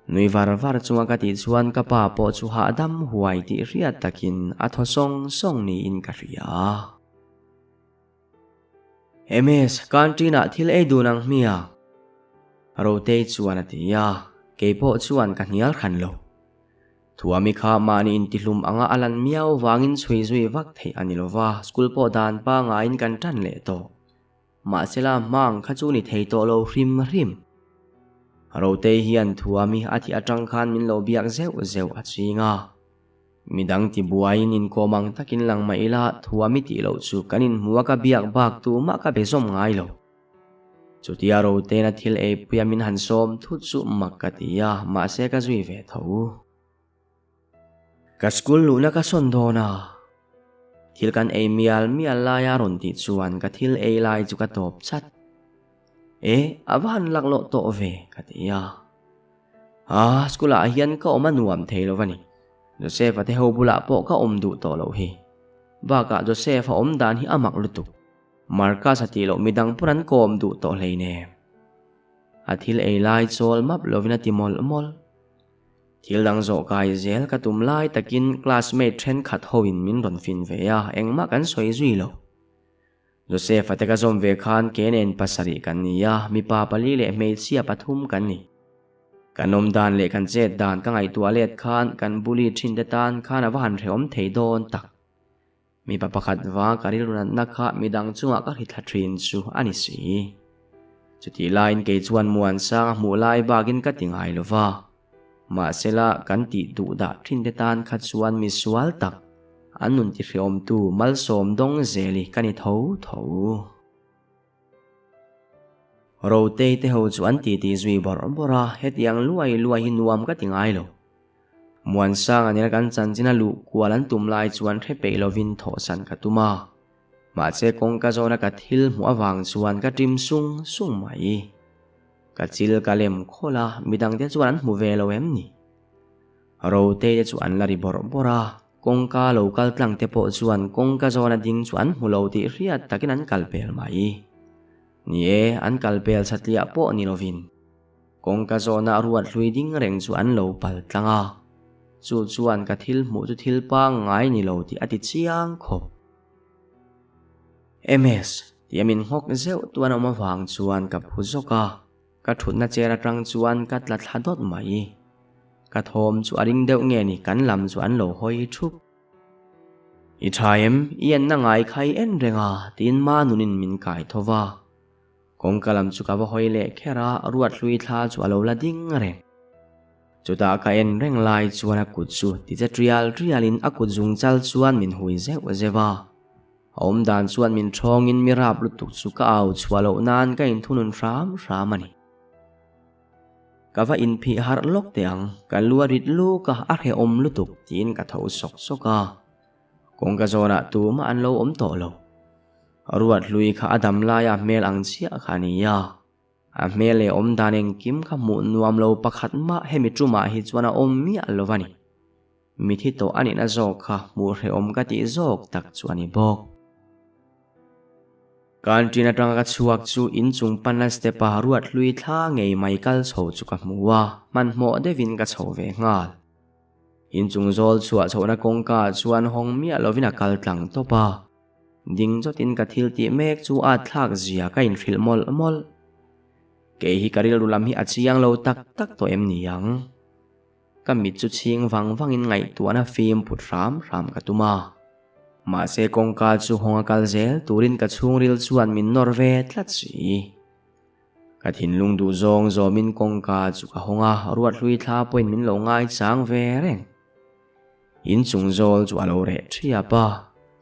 Nui var var chunga ka tih chuan ka pa pawh chu hahdam huai tih hriat takin a thaw sawng sawng niin ka hria. MS, canteen ah thil ei dun ang hmia? Rotei chuan a ti a, keipawh chuan ka hnial hran lo. Thuami kha mahni intihlum anga a lan miau vangin chhui zui vak theih a ni lova, school pawh dan pangaiin kan tan leh tawh. Mahsela hmang kha chu ni thei tawh lo hrim hrim. Rotei hian Thuami a thih atang khan min lo biak zeuh zeuh a ching a. Midang tibuaiin inkawm ang takin lang mah ila Thuami tih loh chu kan inhmu a ka biak bak tumah ka be zawm ngai lo. Chutia Rotein a thil eipuia min han sawm thut chu mak ka ti a, mahse ka zui ve tho. Ka school luhna ka sawn dawn a, thil kan ei mial mial laia rawn tih chuan ka thil ei lai chu ka tawp chat. E, a va han laklawh tawh ve, ka ti a. A, school ah hian ka awm a nuam thei lo va ni. Joseph-a te ho bulah pawh ka awm duh tawh loh hi. Bakah Joseph-a awm dan hi a mak lutuk. Marcus-a tih loh midang pawn an kawm duh tawh hleinem. A thil ei lai chawl map lovin a ti mawlh mawlh. Thil dang zawh kai zel ka tum lai takin classmate thenkhat hoin min rawn fin ve a, engmah kan sawi zui lo. Joseph-a te ka zawm ve khan ke nen pasarih kan ni a, mipa pali leh hmeichhia pathum kan ni. Kan awm dan leh kan chet dan ka ngaihtuah let khan kan bully thin te tan khan a va han hrehawm thei dawn tak. Mipa pakhat va ka rilru natna kha midang chungah ka hrithla thin chu a ni si. Chutih laiin kei chuan Muansanga hmuh lai bakin ka ti ngai lo va. Mahsela kan tih duh dah thin te tan kha chuan mi sual tak, an nun tihriawmtu malsawm dawng zel hi ka ni tho tho. Rotei te ho chu an titi zui bawrh bawrh a, hetiang luai luai hi nuam ka ti ngai lo. Muansanga nena kan chanchin a luh kual an tum lai chuan hre peih lovin thawhsan ka tum a. Mahse kawngka zawna ka thil hmuh avang chuan ka ṭim sung sung mai. Ka chil ka lem khawlh a, midangte chuan an hmu ve lo em ni? Rote te chu an la ri bawrh bawrh a, kawngka lo kal tlang te pawh chuan kawngka zawna ding chu an hmu lo tih hriat takin an kal pel mai. Ni e, an kal pel satliah pawh ni lovin kawngka zawna ruat hlui ding reng chu an lo pal tlang a, chu chuan ka thil hmuh chu thil pangngai ni lo tih a ti chiang khawp. MS, tia min nghawk zeuh tuan awm avang chuan ka phu zawk a. Ka thutna chair atang chuan ka tla thla dawt mai. Ka thawm chu a ring deuh nge ni kan lam chu an lo hawi thup. I tha em? I enna ngai kha i en reng a tiin ma nunin min kai tho va. Kawngka lam chu ka va hawi leh kher a, ruat hlui thla chu a lo la ding reng. Chutah ka en reng lai chuan a kut chu tiche trial trialin a kut zung chal chuan min hui zeuh zeuh a. A awmdan chuan min ṭhawngin mi rap lutuk chu ka au chhuah loh nan ka inthunun hram hram a ni. Ka va inphih harh lawk teh ang, ka lu a rit luk a, a hrehawm lutuk tiin ka tho sawk sawk a. Kawngka zawnah tumah an lo awm tawh lo. Ruat hlui kha a dam laia hmel ang chiah kha a ni a. A hmel leh awmdan engkim kha hmuh nuam lo pakhat mah hemi ṭumah hi chuan a awm miah lo a ni. Mithi tawh a nihna zawk kha hmuh hrehawm ka tih zawk tak chu a ni bawk. Canteen atanga ka chhuak chu inchung panna step a ruat hlui thla ngei mai kal chho chu ka hmu a, hmanhmawh deuhin ka chho ve nghal. Inchung zawl chhuah chhohna kawngka ah chuan hawng miah lovin a kal tlang tawp a. Ding chawtin ka thil tih mek chu a thlak zia ka inhrilh mawlh mawlh. Kei hi ka rilru lam hi a chiang lo tak tak tawh em ni ang? Ka mit chu chhing vang vangin ngaihtuahna fim put hram hram ka tum a. Mahse kawngka chu hawng a kal zel turin ka chhungril chuan min nawr ve tlat si. Ka thinlung duh zawng zawmin kawngka chu ka hawng a, ruat hlui thla pawhin min lo ngaichang ve reng. Inchung zawl chu a lo reh thiap a,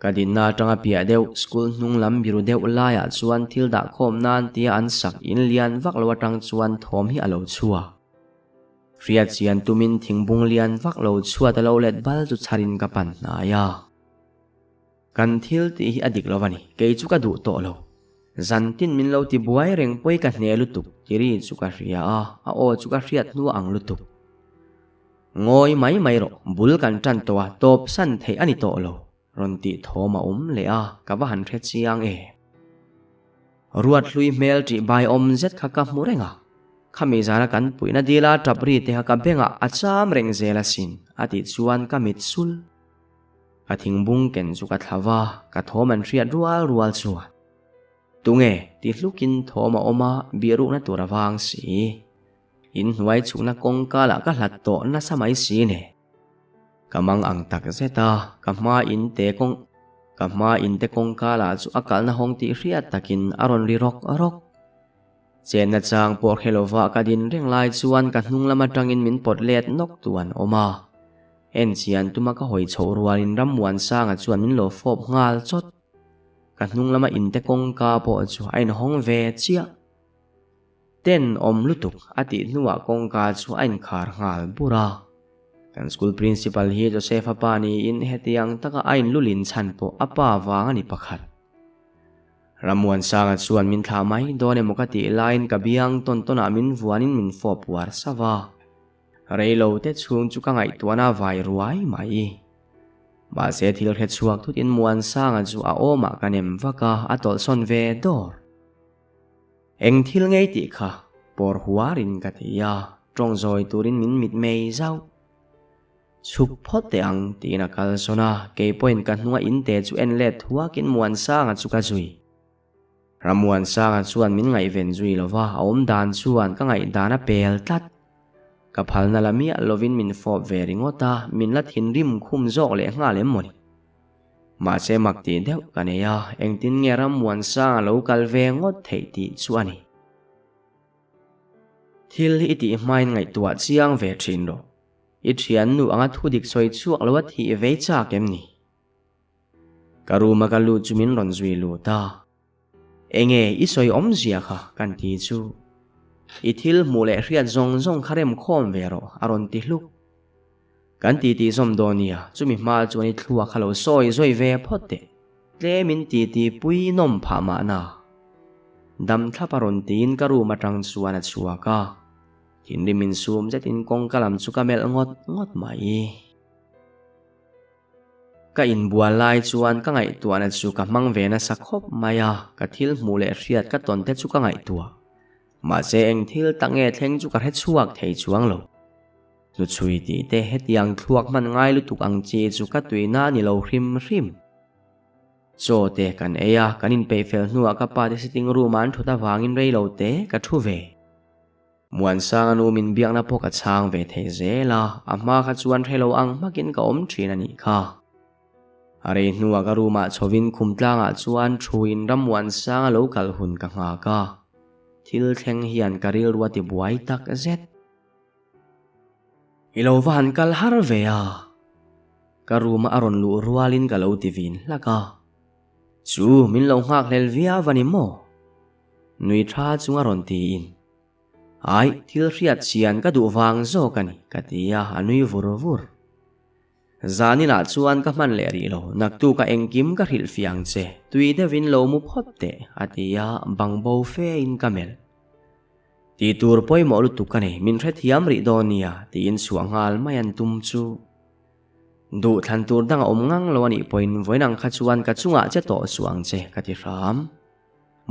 ka dinna atanga piah deuh school hnung lam biru deuh laiah chuan thil dahkhawm nan tia an sak in lian vak lo atang chuan thawm hi a lo chhuak. Hriat chian tumin thingbung lian vak lo chhuat a lo let bal chu chharin ka pan hnai a. Kan thil tih hi a dik lo a ni, kei chu ka duh tawh lo. Zan tin min lo ti buai reng pawi ka hne lutuk ti ri chu ka hria a, a aw chu ka hriat hnu ang lutuk. Ngawi mai mai rawh, bul kan tan tawh a, tawp san theih a ni tawh lo. Rawn tih thawm a awm leh a, ka va han hre chiang e. Ruat hlui hmel tih bai awm zet kha ka hmu reng a, khami zana kan puihna dila tap ri te kha ka bengah a cham reng zel asin a tih chuan ka mit sul. Ka thingbung ken chu ka thla va, ka thawm an hriat rual rual chuan. Tunge? ti hlukin thawm a awm a, bihrukna tur a vang si. Inhnuai chhukna kawngka lah ka hlat tawh nasa mai si ne. Ka mang ang tak zet a, ka hma in te kawng ka hma in te kawngka lah chu a kalna hawng tih hriat takin a rawn ri rawk rawk. Chenna chang pawh hre lova ka din reng lai chuan ka hnung lam atangin min pawt let nawk tu an awm a. En chian tuma ka hawi chhoh rualin Rammuansanga chuan min lo fawp nghal chawt. Ka hnung lama in te kawngka pawh chu a inhawng ve chiah. Ten awm lutuk a tih hnuah kawngka chu a inkhar nghal bur a. Kan school principal hi Joseph-a pa niin hetiang taka a inlulin chhan pawh a pa vang a ni pakhat. Rammuansanga chuan min thlah mai dawn emaw ka tih laiin ka biang tawn tawnah min vuanin min fawp uar sauh a. Reilo te chhung chu ka ngaihtuahna a vai ruai mai. Mahse thil hre chhuak thutin Muansanga chu a awmah ka nem vak a, a tawlhsawn ve dawr. Eng thil ngei tih kha pawr huarin ka ti a, tawng zawi turin min mit mei zauh. Chhuk phawt teh ang tiin a kal sawn a, kei pawhin ka hnunga in te chu en let thuakin Muansanga chu ka zui. Ramuansanga chuan min ngaihven zui lo va, a awm dan chuan ka ngaihdan a pel tlat. Ka phalna la miah lovin min fawp ve ringawt a, min la thinrim khum zawk leh nghal em mawni. Mahse mak tih deuh ka nei a, engtin nge Rammuansanga lo kal ve ngawt theih tih chu a ni. Thil hi i tih hmain ngaihtuah chiang ve thin rawh. I thiannu anga thudik sawi chhuak lo a thih vei chak em ni? Ka room a ka lut chu min rawn zui lut a. Enge i sawi awmzia kha kan ti chu. I thil hmuh leh hriat zawng zawng kha rem khawm ve rawh a rawn ti hluk. Kan titi zawm dawn nia, chumi hma chuan i thluak kha lo sawi zawi ve phawt teh. Tlemin titi pui nawm phah mahna. Dam thlap a rawn tiin ka room atang chuan a chhuak a. Thinrim insum zetin kawngka lam chu ka melh ngawt ngawt mai. Ka inbual lai chuan ka ngaihtuahna chu ka hmang ve nasa khawp mai a, ka thil hmuh leh hriat ka tawn te chu ka ngaihtuah. Mahse eng thil tak nge thleng chu ka hre chhuak thei chuang lo. Hnuchhui tih te hetiang thluak hman ngai lutuk ang chi chu ka tuina a ni lo hrim hrim. Chaw te kan ei a, kan inpeih fel hnuah ka pa te sitting room ah an thut avangin rei lo te ka thu ve. Muansanga nu min biakna pawh ka chhang ve thei zel a, a hma kha chuan hre lo ang hmakin ka awm thin a nih kha. A rei hnuah ka room ah chhovin khum tlangah chuan thuin Rammuansanga lo kal hun ka nghak a, thil thleng hian ka rilru a ti buai tak zet. I lo va han kal har ve a, ka room a a rawn luh rualin ka lo ti vin hlak a, Chu min lo nghak hlel viau a ni maw? Nui tha chunga rawn tiin, Aih, thil hriat chian ka duh vang zawk a ni, ka ti a, a nui vur vur. Zaninah chuan ka hman leh rih lo, naktuk a engkim ka hrilh fiah ang che, tui deuhin lo mu phawt teh, a ti a, bangbo fein ka melh. Tih tur pawimawh lutuk ka nei, min hrethiam rih dawn nia, tiin chhuah nghal mai an tum chu. Duh thlan tur dang a awm ngang lo a nih pawhin vawiin ang kha chuan ka chungah che tawh suh ang che, ka ti hram.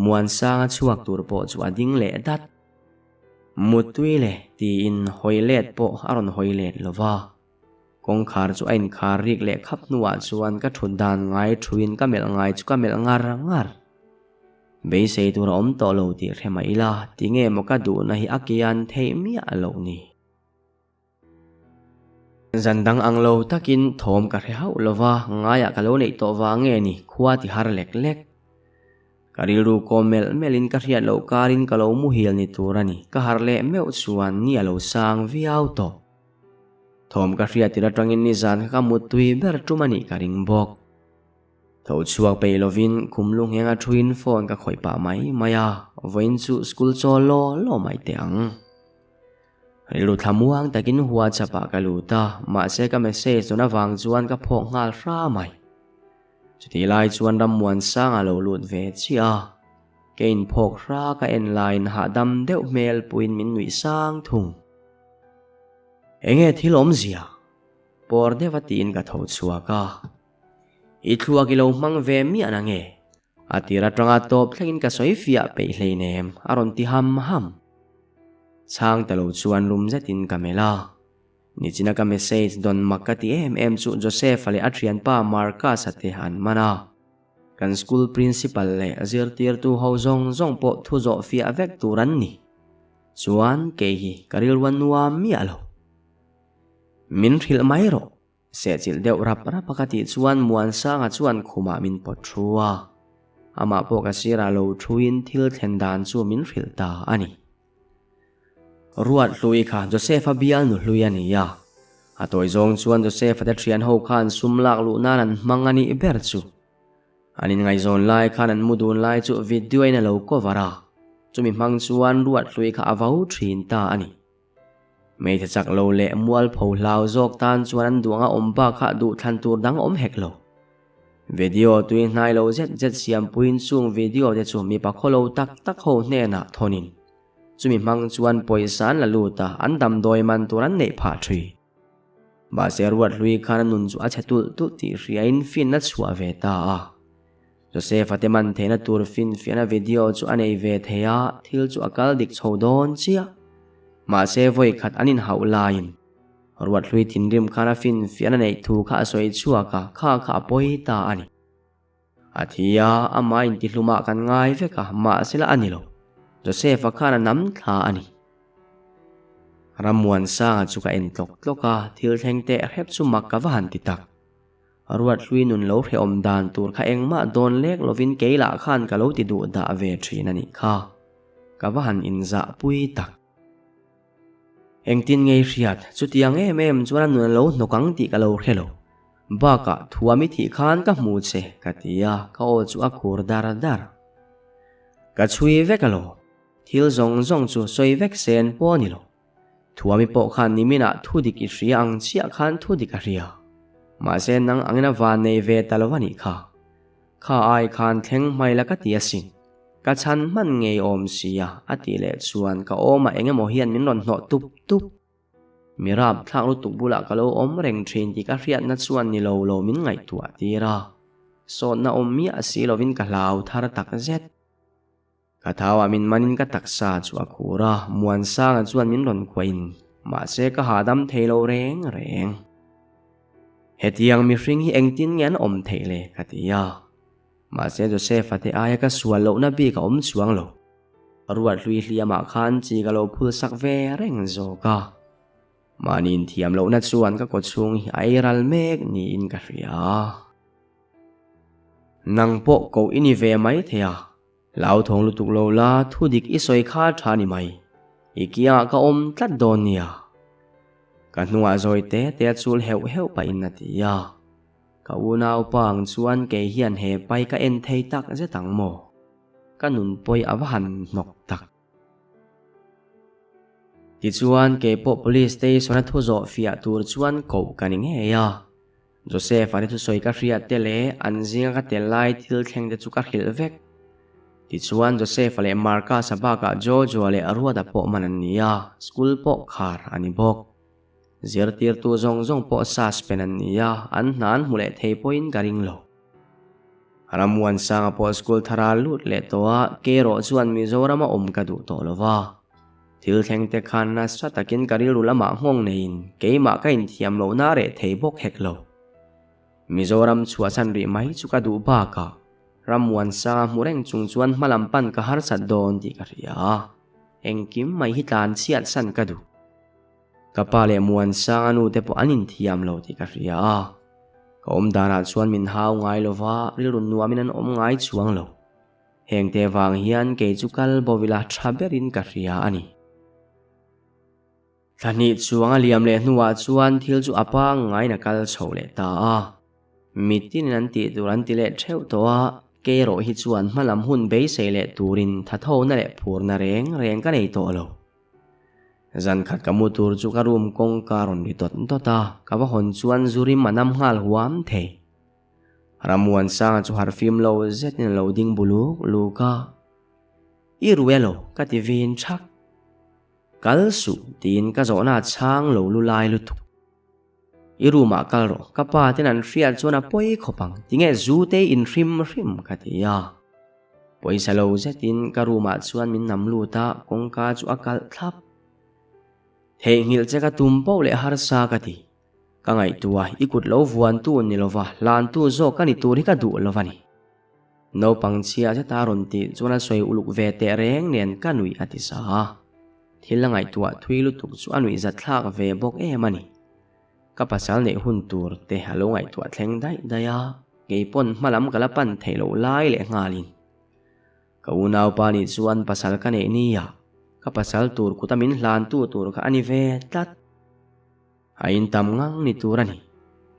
Muansanga chhuak tur pawh chu a ding leh dat. Muttui le tiin hawi let pawh a rawn hawi let lo va. Kawngkhar chu a inkhar rik leh khap hnuah chuan ka thut dan ngai thuin ka melh ngai chu ka melh ngar ngar. Beisei tur a awm tawh lo tih hre mah ila tinge maw ka duhna hi a kian theih miah loh ni. Zan dang ang lo takin thawm ka hre hauh lo va, ngaiah ka lo neih tawh vang nge ni, khua ti har lek lek. Ka rilru kawm melh melhin ka hriat loh karin ka lo muhil ni tur a ni, ka harh leh meuh chuan ni a lo sang viau tawh. Thawm ka hriat tir atangin nizan kha ka muttui ber tum a nih ka ring bawk. Tho chhuak peih lovin khum lu ngheng a thuin phone ka khawih pah mai mai a, vawiin chu school chaw law law mai teh ang. Rilru thlamuang takin WhatsApp ah ka lut a, mahse ka message dawn avang chuan ka phawk nghal hra mai. Chutih lai chuan Rammuansanga lo lut ve chiah a, ka inphawk hra ka en laiin hahdam deuh hmel puiin min nuih sang thung. Enge thil awmzia? Pawr deuh a tiin ka tho chhuak a. I thluak i lo hmang ve miah na nge? A tir atanga tawp thlengin ka sawi fiah peih hleinem a rawn ti ham ham. Chhang ta lo chuan rum zetin ka melh a. Nichina ka message dawn mak ka ti em em chu Joseph-a leh a thianpa Marcus-a te an man a. Kan school principal leh zirtirtu ho zawng zawng pawh thu zawh fiah vek tur an ni. Chuan kei hi ka rilru a nuam miah lo. Min hrilh mai rawh. Sehchilh deuh rap rap a ka tih chuan Muansanga chuan khumah min pawt thu a. Amah pawh ka sirah lo thuin thil thlen dan chu min hrilh ta a ni. Ruat hlui kha Joseph-a bialnu hlui a ni a. A tawi zawng chuan Joseph-a te thian ho khan sum lak luh nan an hmang a nih ber chu. An inngaihzawn lai khan an mu dun lai chu video in a lo cover a. Chumi hmang chuan Ruat hlui kha a vo thin ta a ni. Hmeichhe chak lo leh mualpho hlau zawk tan chuan an duang a awm bakah duh thlan tur dang awm hek lo. Video tui hnai lo zet zet siampuiin chung video te chu mipa khaw lo tak tak ho hnenah thawnin chumi hmang chuan pawisa an la lut a, an damdawi man tur an neih phah thui. Mahse ruat hlui khan a nun chu a chhe tulh tulh tih hriain finna chhuah ve ta a. Joseph-a te man theihna tur finfiahna video chu a nei ve thei a, thil chu a kal dik chho dawn chiah. Mahse vawi khat an inhauh laiin Ruathlui thinrim khan a finfiahna neih thu kha a sawi chhuak a, kha kha a pawi ta a ni. A thi a, amah intihlumah kan ngai vek a, mahse la a ni lo. Joseph-a khan a nam thla a ni. Rammuansanga chu ka en tlawk tlawk a, thil thleng teh hrep chu mak ka va han ti tak. Ruathlui nun lo hrehawm dan tur kha engmah dawn lek lovin kei lah khan ka lo ti duh dah ve thin a nih kha. Ka va han inzah pui tak. Engtin ngei hriat, chutiang em em chuan a nun a lo hnawk ang tih ka lo hre lo. Bakah thuam i thih khan ka hmu che, ka ti a, ka aw chu a khur dar dar. Ka chhui vek alawm. Thil zawng zawng chu sawi vek sen pawh a ni lo. Thuami pawh khan niminah thu dik i hria ang chiah khan thu dik a hria. Mahse nang angin a van nei ve ta lo a nih kha. Kha ai khan thleng hmai la ka ti asin. Ka chhan hman ngei awm sia a tih leh chuan ka awmah eng emaw hian min rawn hnawh tup tup. Mi rap thlak lutuk bulah ka lo awm reng thin tih ka hriatna chuan ni lo lo min ngaihtuah tir a. Sawtna awm miah si lovin ka hlau thar tak zet. Ka thauah min manin ka taksa chu a khur a, Muansanga chuan min rawn kuahin mahse ka hahdam thei lo reng reng. Hetiang mihring hi engtin nge an awm theih le ka ti a. Mahse Joseph-a te aia ka sual lohna bik a awm chuang lo. Ruat hlui hliamah khan chi ka lo phul sak ve reng zawk a. Mahni inthiam lohna chuan ka kawchhung hi a ei ral mek niin ka hria. Nang pawh koh i ni ve mai thei a. Hlauthawng lutuk lo la thu dik i sawi kha tha ni mai. I kiangah ka awm tlat dawn nia. Ka hnungah zawi te te a chul heuh heuh pahin a ti a. Ka unaupa ang chuan kei hian he pai ka en thei tak zet ang maw? Ka nun pawi a va han hnawk tak. Tichuan kei pawh police station a thu zawh fiah tur chuan koh ka ni ngei a. Joseph-a te thusawi ka hriat te leh an zinga ka tel lai thil thleng te chu ka hrilh vek. Tichuan Joseph-a leh Marcus-a bakah Jojo-a leh Ruata pawh man an ni a, school pawh khar a ni bawk. Zirtirtu zawng zawng pawh suspend an ni a, an hna an hmu leh thei pawhin ka ring lo. Rammuansanga pawh school thara lut leh tawh a, kei erawh chuan Mizorama awm ka duh tawh lo va. Thil thleng te khan nasa takin ka rilru lamah nghawng neiin keimah ka inthiam lohna a reh thei bawk hek lo. Mizoram chhuahsan rih mai chu ka duh bakah Rammuansanga hmu reng chung chuan hmalam pan ka harsat dawn tih ka hria a, engkim mai hi tlan chhiatsan ka duh. Ka pa leh Muansanga nu te pawh an inthiam lo tih ka hria a, ka awm danah chuan min hau ngai lo va, rilru nuamin an awm ngai chuang lo. Heng te vang hian kei chu kal bo ila tha berin ka hria a ni. Thla hnih chuang a liam leh hnuah chuan thil chu a pangngaiin a kal chho leh ta a. Mitinin an tih tur an ti leh theuh tawh a, kei erawh hi chuan hmalam hun beisei leh turin thathona leh phurna reng reng ka nei tawh lo. Zan khat ka mu tur chu ka room kawngka rawn ri dawt dawt a, ka va hawn chuan zu rim a nam nghal huam thei. Ramuansanga chu harfim lo zetin a lo ding bu luk luk a, I ru elo ka ti vin thak. Kal suh tiin ka zawhna a chhang lo lu lai lutuk. I room ah kal rawh, ka pa ten an hriat chuan a pawi khawp ang, tinge zu te in hrim hrim ka ti a. Pawisa lo zetin ka room ah chuan min nam lut a, kawngka chu a kalh thlap. Theihnghilh che ka tum poh leh harsa ka ti. Ka ngaihtuah i kut lo vuantu ni lova hlantu zawk ka ni tur hi ka duh lo a ni. Naupang chhia zeta rawn tih chuan a sawi uluk ve teh reng nen ka nuih a ti sa a. Thil a ngaihtuah thui lutuk chu a nuih zatthlak ve bawk em a ni. Ka pasal neih hun tur te a lo ngaihtuah thleng daih daih a, kei pawn hmalam ka la pan theih loh lai leh nghalin. Ka unaupa nih chuan pasal ka neih nia, ka pasal tur kuta min hlantu tur kha a ni ve tlat. A intam ngang ni tur a ni.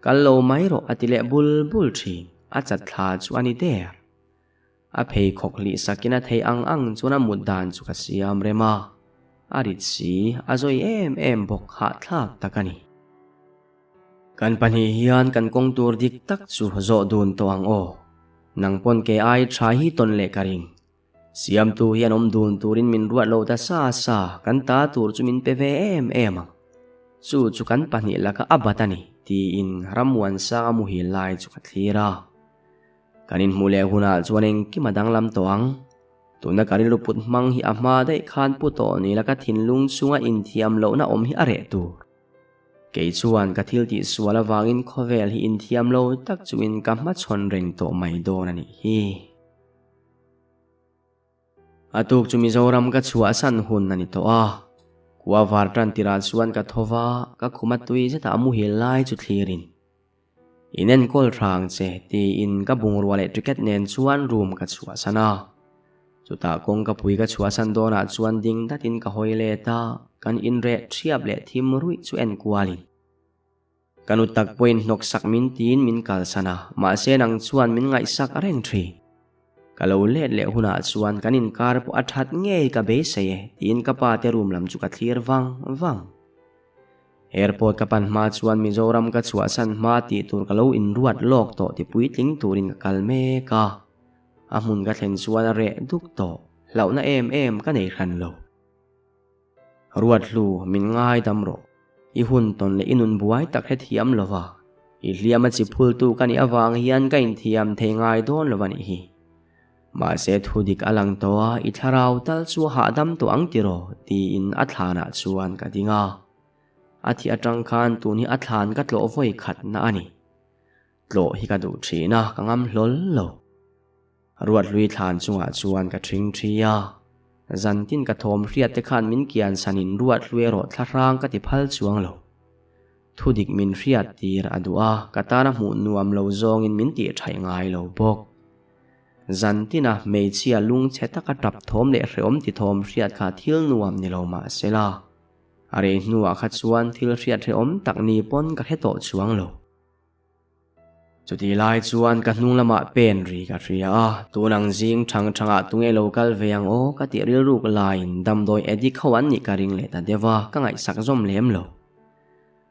Kal lo mai rawh a ti leh bul bul thin, a chat thla chu a ni der. A pheikhawk hlih sakin a theih ang ang chuan a mut dan chu ka siam rem a, a rit si, a zawi em em bawk hahthlak tak a ni. Kan pahnih hian kan kawng tur dik tak chu zawh dun tawh ang aw. Nang pawn kei ai tha hi tawn leh ka ring. Siamtu hian awm dun turin min ruat lo ta sa sa, kan ta tur chu min pe ve em em ang. Chu chu kan pahnih laka a bat a ni, tiin Rammuansanga muhil lai chu ka thlir a. Kan inhmuh leh hunah chuan engkim a danglam tawh ang. Tuna ka rilru put hmang hi a hma daih khan pu tawh ni la ka thinlung chunga inthiam lohna awm hi a reh tur. Kei chuan ka thil tih sual avangin khawvel hi inthiam lo tak chungin ka hmachhawn reng tawh mai dawn a nih hi. A tuk chu Mizoram ka chhuahsan hun a ni tawh a. Khua var tan tirah chuan ka tho va, ka khum a tui zetah a muhil lai chu thlirin. In enkawl hrang che tiin ka bungrua leh ticket nen chuan room ka chhuahsan a. Chutah kawngka pui ka chhuahsan dawnah chuan ding datin ka hawi let a, kan inreh thiap leh thim ruih chu en kualin. Ka nu tak pawhin hnawk sak min tiin min kalsan a, mahse nang chuan min ngaihsak reng thin. Ka lo let leh hunah chuan kan inkar pawh a that ngei ka beisei e tiin ka pa te room lam chu ka thlir vang vang. Airport ka pan hma chuan Mizoram ka chhuahsan hma tih tur ka lo inruat lawk tawh ti puitling turin ka kal mek a. A hmun ka thlen chuan a reh duk tawh, hlauhna em em ka nei hran lo. Ruathlu, min ngaidam rawh. I hun tawn leh i nun buai tak hrethiam lo va, i hliam a chi phultu ka nih avang hian ka inthiam thei ngai dawn lo a nih hi. Mahse thu dik a lang tawh a, i thlarau tal chu a hahdam tawh ang tiraw? tiin a thlanah chuan ka ding a. A thih atang khan tun hi a thlan ka tlawh vawi khatna a ni. Tlawh hi ka duh thin a, ka ngam hlawl lo. Ruathlui thlan chungah chuan ka ṭhing ṭhi a. Zantin ka thawm hriat te khan min kian sanin Ruathlui erawh thlahrang ka ti phal chuang lo. Thudik min hriat tir a duh a, ka tana hmuh nuam lo zawngin min tih ṭhaih ngai lo bawk. Zantina hmeichhia lungchhe taka tap thawm leh hrehawm ti thawm hriat kha thil nuam ni lo mah sela, a rei hnuah kha chuan thil hriat hrehawm tak ni pawn ka hre tawh chuang lo. Chutih lai chuan ka hnung lamah pen ri ka hria a, tun ang zing thang thangah tunge lo kal ve ang aw ka tih rilruk laiin damdawi addict ho an nih ka ring leh ta deuh a, ka ngaihsak zawm lem lo.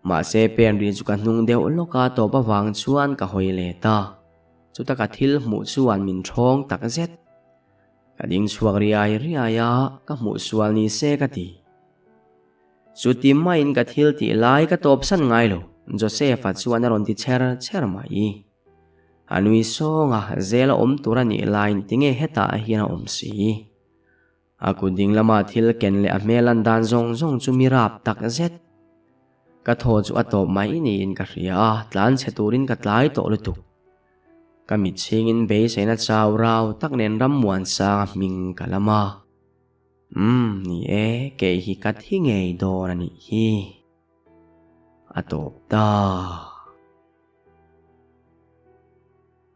Mahse pen ri chu ka hnung deuh lawk a tawp avang chuan ka hawi let a, chuta ka thil hmuh chuan min ṭhawng tak zet. Ka ding chhuak riai riai a, ka hmuh sual ni se ka ti. Chuti maiin ka thil tih lai ka tawpsan ngai lo, Joseph-a chuan a rawn ti chher chher mai. A nui sawng a, zel a awm tur a nih laiin tinge hetah hian a awm si? A kut ding lama thil ken leh a hmel an dan zawng zawng chu mi rap tak zet. Ka thaw chu a tawp mai niin ka hria a, tlan chhe turin ka tlai tawh lutuk. Ka mit chhingin beiseina chau rau tak nen Rammuansanga hming ka lam a. Umm, ni e, kei hi ka thi ngei dawn a nih hi. A tawp ta.